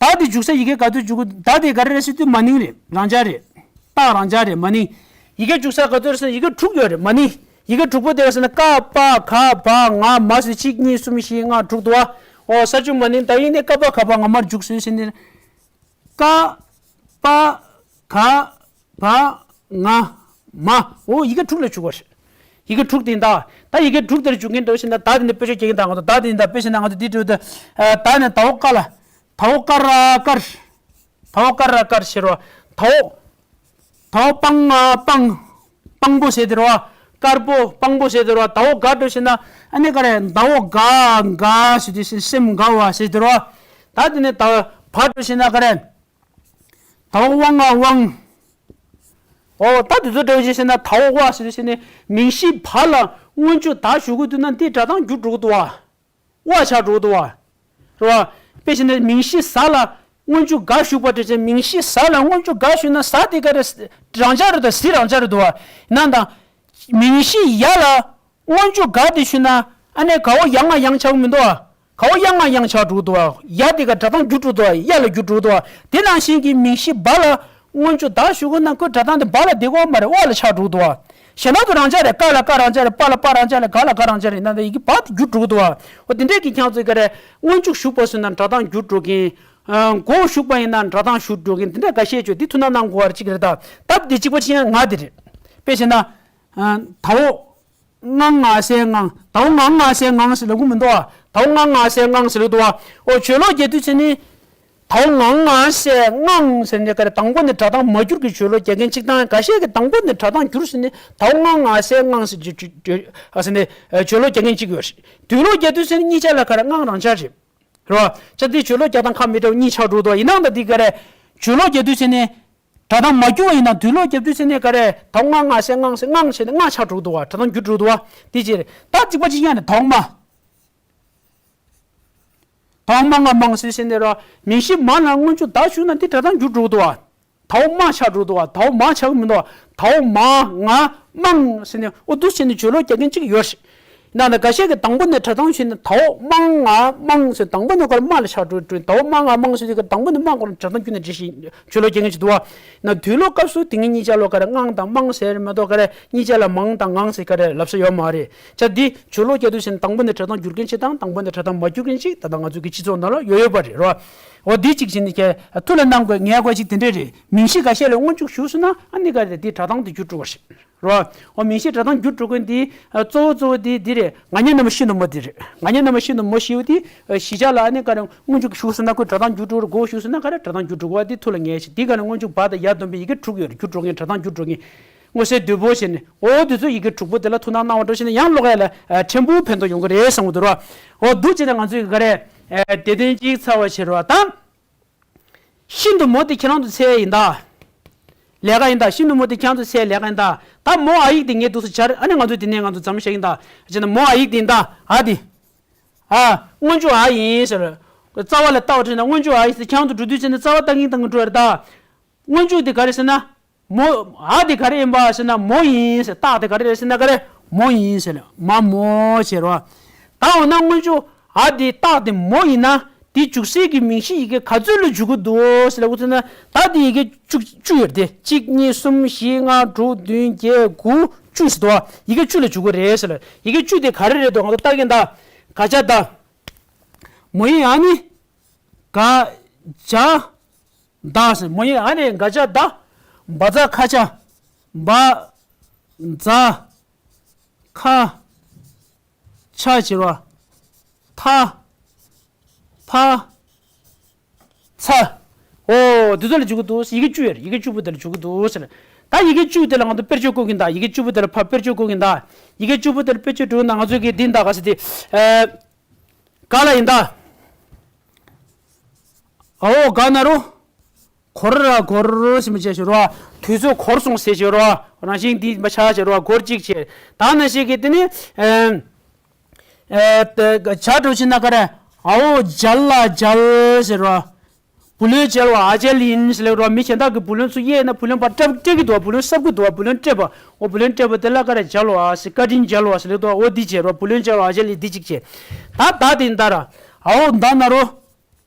ད་དེ་འཇུག་ས་ཡི་གེ་ག་དུས་འཇུག་གི། ད་དེ་ག་རེ་རེད་ཟེར་དུས་མ་ནིང་རེད། རང་འཇགས་རེད། རྟགས་རང་འཇགས་རེད། མ་ནིང་། ཡི་གེ་འཇུག་ས་ག་དུས་རེད་ཟེར་ན་ཡི་གེ་དྲུག་ཡོད་རེད། མ་ནིང་། ཡི་གེ་དྲུག་པོ་དེ་རེད་ཟེར་ན་ཀ་པ་ག་བ་ང་མ་ཟེར་གཅིག་གཉིས་གསུམ་བཞི་ལྔ་དྲུག་འདུག་བ། ཨོ་ས་བཅུ་མ་ནིང་ད་ཡིན་ནི་ཀ་པ་ག་བ་ང་མར་འཇུག་སོང་ཟེར་ནི། ཀ་པ་ག་བ་ང་མ། ཨོ་ཡི་གེ་དྲུག་ལ་འཇུག་པ་རེད། ཡི་གེ་དྲུག་དེ་ཡིན་ད། ད་ཡི་གེ་དྲུག་དེར་འཇུག་མཁན་འདྲ་བོ་ཞིག་ན་ད་དེ་ནི་དཔེ་ཆ་རྒྱག་གིན་ད་ང་ཚོ་ད་དེ་ཡིན་ད། དཔེ་བཞག་ན་ང་ཚོ་འདི་འགྲོ་ད། ད་ནི་ད་འོ་ཀ་ལ། ད་འོ་ཀ་ར་དཀར། ད་འོ་ཀ་ར་དཀར་ཟེར་བ། ད་འོ། ད་འོ་སྤང་ང་སྤང་། སྤང་པོ་ཟེར་དེ་རེད་བ། དཀར་པོ་སྤང་པོ་ཟེར་དེ་རེད་བ། ད་འོ་ག་འགྲོ་ཞེ་ན་ཨ་ནི་ག་རེ། ད་འོ་ག་ག་ཟེར་དུས་སེམས་དགའ་བ་ཟེར་དེ་རེད་བ། ད་དེ་ནི་ད་བ་འགྲོ་ཞེ་ན་ག་རེ། ད་འོ་དབང་ང་དབང་། ཨོ་ད་དེ་ཚོ་འདྲ་བོ་ཞིག་ཟེར་ན་ད་འོ་དབ་ཟེར་དུས་ཟེར་ནས་མིང་གཞི་བ་ལ་སྔོན་འཇུག་ད་ཞུགས་ཀྱི་འདུག་ན་འདི་སྒྲ་གདངས་འགྱུར་འགྲོ་གི་འདུག་བ། དབ་ཆགས་འགྲོ་གི་འདུག་བ། རེད་བ། དཔེ་བཞག་ན་མིང་གཞི་ཟ་ལ་སྔོན་འཇུག་ག་ཞུགས་པ་འདྲ་ཅན། མིང་གཞི་ཟ་ལ་སྔོན་འཇུག་ག་ཞུགས་ན་ཟ་དེ་ག་རེ། རང་འཇགས་རེད་དང་ཟི་རང་འཇགས་རེད་འདུག་བ། ཡིན་ན་ད། མིང་གཞི་ཡ་ལ་སྔོན་འཇུག་ག་དེ་ཞུགས་ན་ཨ་ནི་ག་འོ་ཡ་ང་དབྱངས་ཆགས་མི་འདུག་བ། ག་འོ་ཡ་ང་དབྱངས་ཆགས་འགྲོ་གི་འདུག་བ། ཡ་དེ་ག་སྒྲ་གདངས་འགྱུར་འགྲོ་འདུག་བ། ཡ་ལ་འགྱུར་འགྲོ་འདུག་བ། དེ་ནང་བཞིན་གྱི་མིང་གཞི་བ་ལ་སྔོན་འཇུག་ད་ཞུགས་ན་ཁོའི་སྒྲ་གདངས་དེ་བ་ལ་བསྡད་ཀྱི་ཡོད་མ་རེད། འོ་ལ་ཆགས་འགྲོ་གི་འདུག་བ། གཞན་དག་ཏུ་རང་འཇགས་རེད། ཀ་ལ་ཀ་རང་འཇགས་རེད། པ་ལ་པ་རང་འཇགས་རེད། ག་ལ་ག་རང་འཇགས་རེད། ཡིན་ན་ད་ཡི་གེ་བ་དེ་འགྱུར་འགྲོ་གི་འདུག་བ། འོ་དེ་འདྲས་ཀྱི་ཁྱེད་ཚོས་ག་རེ་སྔོན་འཇུག་ཞུགས་པ་སོང་ན་སྒྲ་གདངས་འགྱུར་འགྲོ་མཁན། ག་འོ་ཞུགས་པ་ཡིན་ན་སྒྲ་གདངས་ཞུགས་འགྲོ་མཁན་དེ་འདྲ་འགའ་ཤས་ཅིག་ཡོད། དེ་ཐུགས་སྣང་གནང་དགོས་པ་གཅིག་རེད་ད། སྟབས་བདེ་གཅིག་པ་ཅི་ཡང་ང་དེ་རེད། དཔེ་བྱས་ན། ད་འོ། ང་ང་སའི་ངང་། ད་འོ་ང་ང་སའི་ངང་ཟེར་ལབ་ཀྱི་མི་འདུག་བ། ད་འོ་ང་ང་སའི་ངང་ཟེར་ལབ་འདུག་བ། འོ་བརྗོད་ལོག་རྒྱག་དུས་ཚེ་ནི། ད་འོ་ང་ང་སའི་ངང་ཟེར་ནས་ག་རེ་དང་པོ་ནས་སྒྲ་གདངས་མ་འགྱུར་གྱི་བརྗོད་ལོག་རྒྱག་མཁན་གཅིག་དང་། འགའ་ཤས་ཀྱིས་དང་པོ་ནས་སྒྲ་གདངས་འགྱུར་ཟེར་ནས་ད་འོ་ང་ང་སའི་ངང་ཟེར་བརྗོད་ལོག་རྒྱག་མཁན་གཅིག་ཡོད་རེད། སྡུད་ལོག་རྒྱག་དུས་ཚེ་ནི་གཉིས་ཆ་ལ་ག་རེ་ངང་རང་འཇགས་རེད། རེད་བ། ཅག་འདི་བརྗོད་ལོག་རྒྱག་སྟངས་ཁ་མི་འདྲ་བ་གཉིས་ཆགས་འགྲོ་འདུག་བ། ཡིན་ནའང་ད་འདི་ག་རེ། བརྗོད་ལོག་རྒྱག་དུས་ཚེ་ནི། སྒྲ་གདངས་མ་འགྱུར་བ་ཡིན་ན་སྡུད་ལོག་རྒྱག་དུས་ཚེ་ནི་ག་རེ། ད་ང་ང་སའི་ངང་ཟེར་ངང་བྱས་ནས་ངང་ཆགས་འགྲོ་འདུག་བ། སྒྲ་གདངས་འགྱུར་འགྲོ་འདུག་བ། འདི་ཅི་རེད། ད་གཅིག་པ་གཅིག་ཡང་ནི་ད་འོ་མ། ད་འོ་མ་ང་མང་ཟེར་ཟེར་ནས་ར། མིང་གཞི་མ་ལ་སྔོན་འཇུག་ད་ཞུགས་ན་འདི་སྒྲ་གདངས་འགྱུར་འགྲོ་འདུག་བ། ད་འོ་མ་ཆགས་འགྲོ་འདུག་བ། ད་འོ་མ་ཆགས་མི་འདུག་བ། ད་འོ་མ་ང་མང་ཟེར་ནས་འོ་འདུག་བྱས་ནས་བརྗོད་ལོག་རྒྱག་མཁན་གཅིག་ཡོད་རེད། ཡིན་ན་འགའ་ཤས་ཀྱིས་དང་པོ་ནས་སྒྲ་གདངས་ཞུས་ནས་ད་འོ་མང་ང་མང་ཟེར། དང་པོ་ནས་ཁོ་ལ་མ་ལ་ཆགས་འགྲོ་འགྲོ། ད་འོ་མང་ང་མང་ཟེར་དུས་ཀ་དང་པོ་ནས་མ་ཁོ་ལ་སྒྲ་གདངས་བསྒྱུར་ནས་འབྲི་ཞིང་བརྗོད་ལོག་རྒྱག་མཁན་ཅིག་འདུག་བ། ཡིན་ན་སྡུད་ལོག་སྐབས་སུ་དེ་ངས་གཉིས་ཆ་ལ་ག་རེ་ངང་དང་མང་ཟེར་མ་གཏོགས་ག་རེ་གཉིས་ཆ་ལ་མང་དང་ངང་ཟེར་ག་རེ་ལབ་ས་ཡོད་མ་རེད། བྱས་ཙང་འདི་བརྗོད་ལོག་རྒྱག་དུས་ཙམ་དང་པོ་ནས་སྒྲ་གདངས་བསྒྱུར་མཁན་ཅིག་དང་དང་པོ་ནས་སྒྲ་གདངས་མ་བསྒྱུར་མཁན་ཅིག་ད་ལྟ་ང་ཚོ་གི་སྤྱི་ཚོགས་ནང་ལ་ཡོད་ཡོད་པ་རེད་རོ། འོ་འདི་གཅིག་བྱས་ནས་ཁྱེད་ཐུགས་ལ་གནང་དགོས་ངེས་པ་ཅིག་དེ་འདྲས་རེད། མིང་གཞི་འགའ་ཤས་ལ་སྔོན་འཇུག་ཞུགས་སོང་ན་ཨ་ནི་ག་རེ་འདི་སྒྲ་གདངས་དེ་བསྒྱུར་འགྲོ་བ་རེད། རོ། འོ་མིང་གཞི་སྒྲ་གདངས་བསྒྱུར་འགྲོ་མཁན་དེ་གཙོ་བོ་གཙོ་བོ་དེ་འདི་རེད། ང་ཉ་ན་མ་ཤི་ནུ་མོ་དེ་རེད། ང་ཉ་ན་མ་ཤི་ནུ་མོ་ཞེས་པ་དེ་གཞིས་ཆགས་ལ་ཨ་ནི་ག་རེ་སྔོན་འཇུག་ཞུགས་སོང་ན་ཁོས་སྒྲ་གདངས་བསྒྱུར་འགྲོ་རེད། ག་འོ་ཞུགས་སོང་ན་ག་རེ་སྒྲ་གདངས་བསྒྱུར་འགྲོ་གི་བ། དེ་ཐུགས་ལ་ངེས་ཤིག་དེ་ག་ནས་སྔོན་འཇུག་བ་དང་ཡ་སྡོམ་པའི་ཡི་གེ་དྲུག་ཡོད་རེད། བསྒྱུར་འགྲོ་མཁན་སྒྲ་གདངས་བསྒྱུར་འགྲོ་མཁན། མངོན་གསལ་དོད་པོ་བྱས་ནས་འོ་དེ་ཚོ་ཡི་གེ་དྲུག་པོ་དེ་ལ་ཐུགས་སྣང་གནང་བ་འགྲོ་བྱས་ནས་ཡང་ཀློག་ཡ་ལ་ཕྲན་བུ་ཕན་ཐོགས་ཡོང་གི་རེད་བསམ་གི་འདུག་ར། འོ་འདུག་བྱས་ནས་ང་ཚོས་ག་རེ་དེ་དོན་གཅིག་ཚར་བ་བྱེད་རོགས་དང་། ཤིན་ཏུ་མོ་དེ་ཁྱེད་རང་ཚོ་འཚོལ་ཡ་ཡིན་ད། ལས་ཀ་ཡིན་ད། ཤིན་ཏུ་མོ་དེ་ཁྱེད་རང་ཚོ་འཚོལ་ཡ་ལས་ཀ་ཡིན་ད། ད་མོ་ཨ་ཡིག་དེ་ངས་འདུག་སེ་སྦྱར། ཨ་ནི་ང་ཚོ་དེ་ནས་ང་ཚོ་མཚམས་བཞག་ཡིན་ད། བྱས་ན་མོ་ཨ་ཡིག་དེ་ཡིན་ད། ཨ་དེ། ཨ། སྔོན་འཇུག་ཨ་ཡིན་ཟེར། རྩ་བ་ལ་ལྟ་བ་བྱས་ན་སྔོན་འཇུག་ཨ་ཡིན་ཟེར། ཁྱེད་རང་ཚོ་འགྲོ་དུས་བྱས་ན་རྩ་བ་ལྟ་གིན་ལྟ་གིན་འགྲོ་ཡ་རེད་ད། སྔོན་འཇུག་དེ་ག་རེ་ཟེར་ན། མོ། ཨ་དེ་ག་རེ་ཡིན་པ་ཟེར་ན་མོ་ཡིན་ཟེར། རྟགས་དེ་ག་རེ་རེད་ཟེར་ན་ག་རེ། མོ་ཡིན་ཟེར་ལ་མ་མོ་ཟེར་བ། ད་འོ་ན་སྔོན་འཇུག་ཨ་དེ་རྟགས་དེ་མོ་ཡིན་ན་དེ་འཇུག་སའི་གི་མིང་གཞི་ཡི་གེ་ག་ཚོད་ལ་འཇུག་གི་འདུག་ཟེར་ལ་འུ་ཚོ་ན་ད་དེ་ཡི་གེ་བཅུ་བཅུ་ཡོད་རེད་དེ། གཅིག་གཉིས་གསུམ་བཞི་ལྔ་དྲུག་བདུན་བརྒྱད་དགུ་བཅུ་ཟེར་འདུག་བ། ཡི་གེ་བཅུ་ལ་འཇུག་གི་རེད་ཟེར་ལ། ཡི་གེ་བཅུ་དེ་ག་རེ་རེད་འདུག་ང་ཚོ་ལྟ་གིན་ད། ག་ཅ་ད། མོ་ཡིན་ཨ་ནི། ག་ཅ། ད་ཟེར། མོ་ཡིན་ཨ་ནི་ག་ཅ་ད། བ་ཛ་ཁ་ཆ། བ། ཛ། ཁ། ཆ་བྱེད་རོ། ཐ། ཕ། ཚ། འོ་འདི་ཚོ་ལ་འཇུག་གི་འདུག་ཡི་གེ་བཅུ་ཡོད་རེད། ཡི་གེ་བཅུ་པོ་དེ་ལ་འཇུག་གི་འདུག་ཟེར། ད་ཡི་གེ་བཅུ་དེ་ལ་ང་ཚོ་དཔེར་བརྗོད་བཀོད་གིན་ད། ཡི་གེ་བཅུ་པོ་དེ་ལ་ཕ་དཔེར་བརྗོད་བཀོད་གིན་ད། ཡི་གེ་བཅུ་པོ་དེ་ལ་དཔེར་བརྗོད་འགྲོ་ན་ང་ཚོ་གི་འདི་འདའ་ག་ཟེར་དེ། ཨེ། ག་ལ་ཡིན་ད། ཨའོ་ག་ན་རོ། གོར་ར་གོར་ཞེས་མི་བྱེད་ཞོར་བ། དུས་ཚོད་འགོར་སོང་ཟེར་ཞོར་བ། རང་བཞིན་འདི་མ་ཆགས་ཞོར་བ་འགོར་གཅིག་བྱེད། ད་ན་ཞིག་གི་དེ་ནི། ཨེ། ཨེ། བྱ་འགྲོ་ཕྱིན་ན་ག་རེ། ཨའོ་མཇལ་ལ་མཇལ་ཟེར་བ། བུ་ལོན་འཇལ་བ་ཨ་མཇལ་ཡིན་ཟེར་ལེ་རོ། མི་གཞན་དག་གི་བུ་ལོན་ཚུར་གཡས་ན་བུ་ལོན་པ་སྤྲད་སྤྲད་ཀྱི་འདུག་བ། བུ་ལོན་གསབ་ཀྱི་འདུག་བ། བུ་ལོན་སྤྲད་པ། འོ་བུ་ལོན་སྤྲད་པ་དེ་ལ་ག་རེ་མཇལ་བ་ཟེར། བཀའ་དྲིན་མཇལ་བ་ཟེར་ལེ་འདུག་འོ་འདི་བྱེད་རོ། བུ་ལོན་འཇལ་བ་ཨ་མཇལ་ཡིན་འདི་གཅིག་བྱེད། ད་ད་དེ་འདའ་ར། ཨའོ་འདའ་ན་རོ།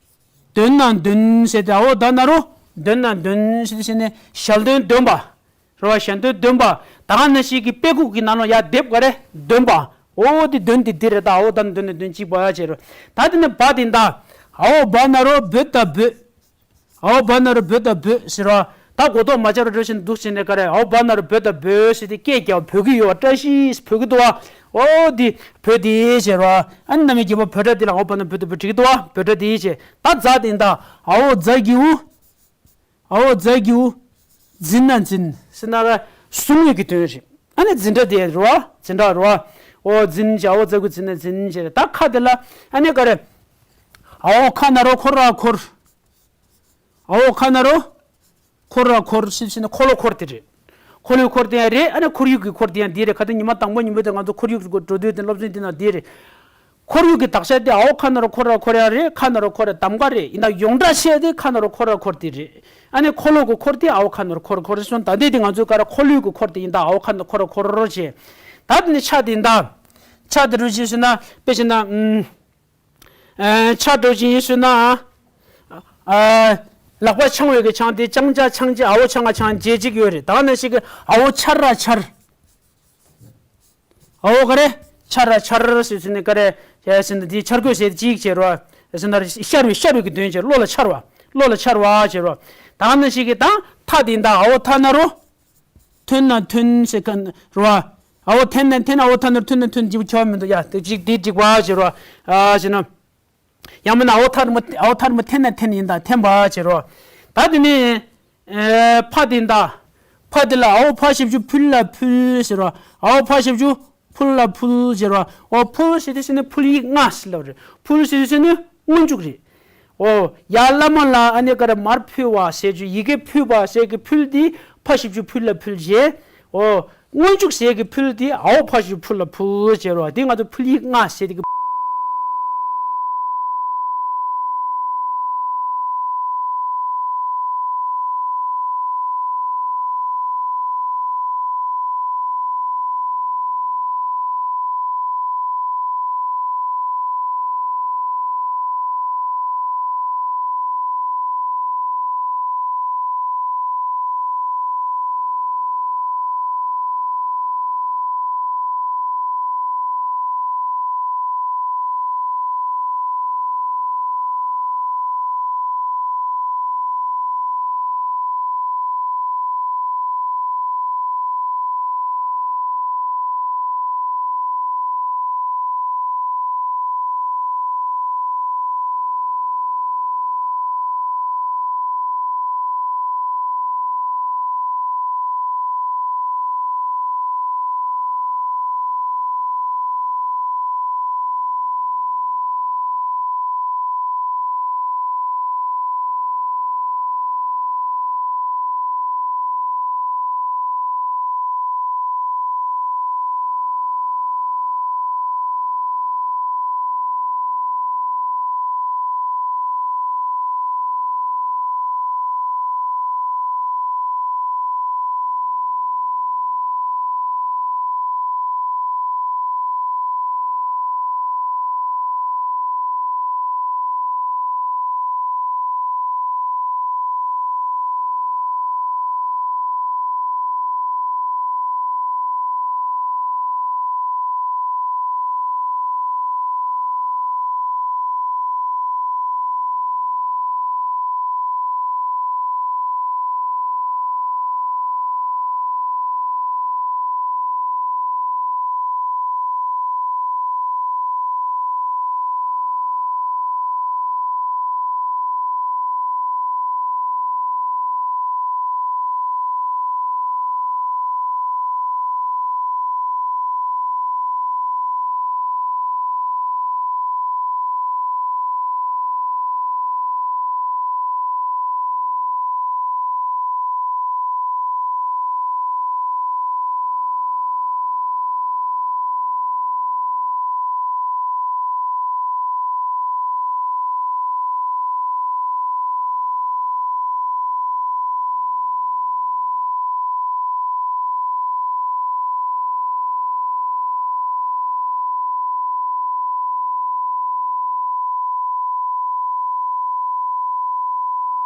འདོན་ན་འདོན་ཟེར་ཏེ་འའོ་ད་ན་རོ། འདོན་ན་འདོན་ཟེར་ཏེ་ཟེར་ནས་ཞལ་འདོན་འདོན་པ། རེད་བ། ཞལ་འདོན་འདོན་པ། ད་ག་ནང་བཞིན་གྱི་དཔེ་ཁུག་གི་ནང་ལ་ཡར་འདེབས་ག་རེ་འདོན་པ། འོ་དེ་འདོན་དེ་འདི་རེད། ད་འའོ་ད་ན་འདོན་ན་འདོན་གཅིག་པ་ཡ་བྱེད་རོ། ད་དེ་ནས་བ་དེ་ད། འའོ་བ་ན་རོ་བོ་ད་བོད། འའོ་བ་ན་རོ་བོ་ད་བོད་ཟེར་བ། ད་གོ་རྟོགས་མ་ཆགས་རོ་འགྲོ་བཞིན་འདུག་བྱས་ནས་ག་རེ། འའོ་བ་ན་རོ་བོ་ད་བོད་ཟེར་ཏེ་སྐད་རྒྱག་བོད་ཀྱི་ཡོད་བ། བཀྲ་ཤིས་བོད་ཀྱི་འདུག་བ། འོ་དེ་བོད་དེ་ཟེར་བ། ཨ་ནི་རྣམ་དབྱེ་བརྒྱད་པ་བོད་སྒྲ་དེ་ལ་འའོ་བ་ན་རོ་བོ་ད་བོད་བྲིས་ཀྱི་འདུག་བ། བོད་སྒྲ་དེ་བྱས། ད་ཛ་དེ་ད། འའོ་ཛ་གི་འུ། འའོ་ཛ་གི་འུ། འཛིན་ན་འཛིན་ཟེར་ན་ལ་བཟུང་བའི་གི་དོན་རེད། ཨ་ནི་འཛིན་གྲྭ་དེ་རེད་བ། འཛིན་གྲྭ་རེད་བ། འོ་འཛིན་བྱས། འའོ་ཛ་གི་འུ་འཛིན་ན་འཛིན་བྱས་རེད། ད་ཁ་དེ་ལ་ཨ་ནི་ག་རེ། འའོ་ཁ་ན་རོ་ཁོ་ར་ཁོར། འའོ་ཁ་ན་རོ་ཁོ་ར་ཁོར་ཟེར་ཟེར་ན་འཁོར་ལོ་འཁོར་དེ་རེད། འཁོར་ལོའི་འཁོར་དེ་ཡང་རེད། ཨ་ནི་ཁོར་ཡུག་གི་འཁོར་དེ་ཡང་དེ་རེད། ཁ་དེ་ཉི་མ་དང་པོ་ཉིན་མོ་དེ་ང་ཚོ་ཁོར་ཡུག་གི་འགྲོ་དུས་དེ་སློབ་ཚན་དེ་ན་དེ་རེད། ཁོར་ཡུག་གི་དག་ཆ་དེ་འའོ་ཁ་ན་རོ་ཁོ་ར་ཁོར་ཡང་རེད། ཁ་ན་རོ་ཁོ་ར་གདམ་ག་རེད། ཡིན་ད་ཡོངས་གྲགས་བཤད་དེ་ཁ་ན་རོ་ཁོ་ར་ཁོར་དེ་རེད། ཨ་ནི་འཁོར་ལོ་གི་འཁོར་དེ་འའོ་ཁ་ན་རོ་ཁོ་ར་ཁོར་སོང་། ད་ལྟའི་དེ་ང་ཚོའི་ག་རེ་འཁོར་ལོའི་གི་འཁོར་དེ་ཡིན་ད་འའོ་ཁ་ན་རོ་ཁོ་ར་ཁོར་བྱས། ད་དེ་ནི་ཆ་དེ་ཡིན་ད། ཆ་དེ་རུ་ཅི་ཟེར་ན་དཔེ་བྱས་ན་ཨུམ། ཨ་ཆ་འགྲོ་བཞིན་ཡིན་ཟེར་ན། ཨ་ལག་པ་འཆང་བའི་གི་འཆང་དེ་ལྕང་ཅ་འཆང་ཅེ། འའོ་འཆང་ང་འཆང་ཅེ་གཅིག་ཡོད་རེད། ད་ག་ནང་བཞིན་གི་འའོ་འཆར་ར་འཆར། འའོ་ག་རེ། འཆར་ར་འཆར་ཟེར་ཟེར་ནས་ག་རེ། ཡ་ཟེར་ན་དེ་འཆར་སྒོ་ཟེར་གཅིག་བྱེད་རོ། ཟེར་ན་ཤར་བའི་ཤར་བའི་གི་དོན་བྱེད། བློ་ལ་འཆར་བ། བློ་ལ་འཆར་བ་བྱེད་རོ། ད་ག་ནང་བཞིན་གི་ད་ཐ་དེ་ད་འའོ་ཐ་ན་རོ། ཐོན་ན་ཐོན་ཟེར་ག་རོ། འའོ་ཐན་ན་ཐན། འའོ་ཐ་ན་རོ་ཐོན་ན་ཐོན་གཅིག་པ་ཁྱོད་མི་འདུག་ཡ་དེ་གཅིག་དེ་གཅིག་པ་བྱེད་རོ། ཨ་ཟེར་ན། ཡང་མིན་ན་འའོ་ཐ་རི་མོ་འའོ་ཐ་རི་མོ་འཐེན་ན་འཐེན་ཡིན་ད་འཐེན་པ་བྱེད་རོ། ད་དེ་ནི། ཨེ་ཕ་དེ་ད། ཕ་དེ་ལ་འའོ་ཕ་ཞབས་ཀྱུ་ཕུ་ལ་ཕུལ་ཟེར་རོ། འའོ་ཕ་ཞབས་ཀྱུ་ཕུ་ལ་ཕུལ་ཟེར་རོ། འོ་ཕུལ་ཟེར་དུས་ཟེར་ནི་ཕུལ་ཡིག་ལྔ་ཟེར་ལབ་རེད། ཕུལ་ཟེར་དུས་ཟེར་ནི་སྔོན་འཇུག་རེད། འོ་ཡར་བླ་མ་ལ་ཨ་ནི་ག་རེ་མར་ཕུལ་བ་ཟེར་རྒྱུ་ཡི་གེ་ཕུལ་བ་ཟེར་གི་ཕུལ་དེ་ཕ་ཞབས་ཀྱུ་ཕུ་ལ་ཕུལ་བྱས། འོ། སྔོན་འཇུག་ཟེར་གི་ཕུལ་དེ་འའོ་ཕ་ཞབས་ཀྱུ་ཕུ་ལ་ཕུལ་བྱེད་རོ། དེ་ང་ཚོ་ཕུལ་ཡིག་ལྔ་ཟེར་དེ་གི་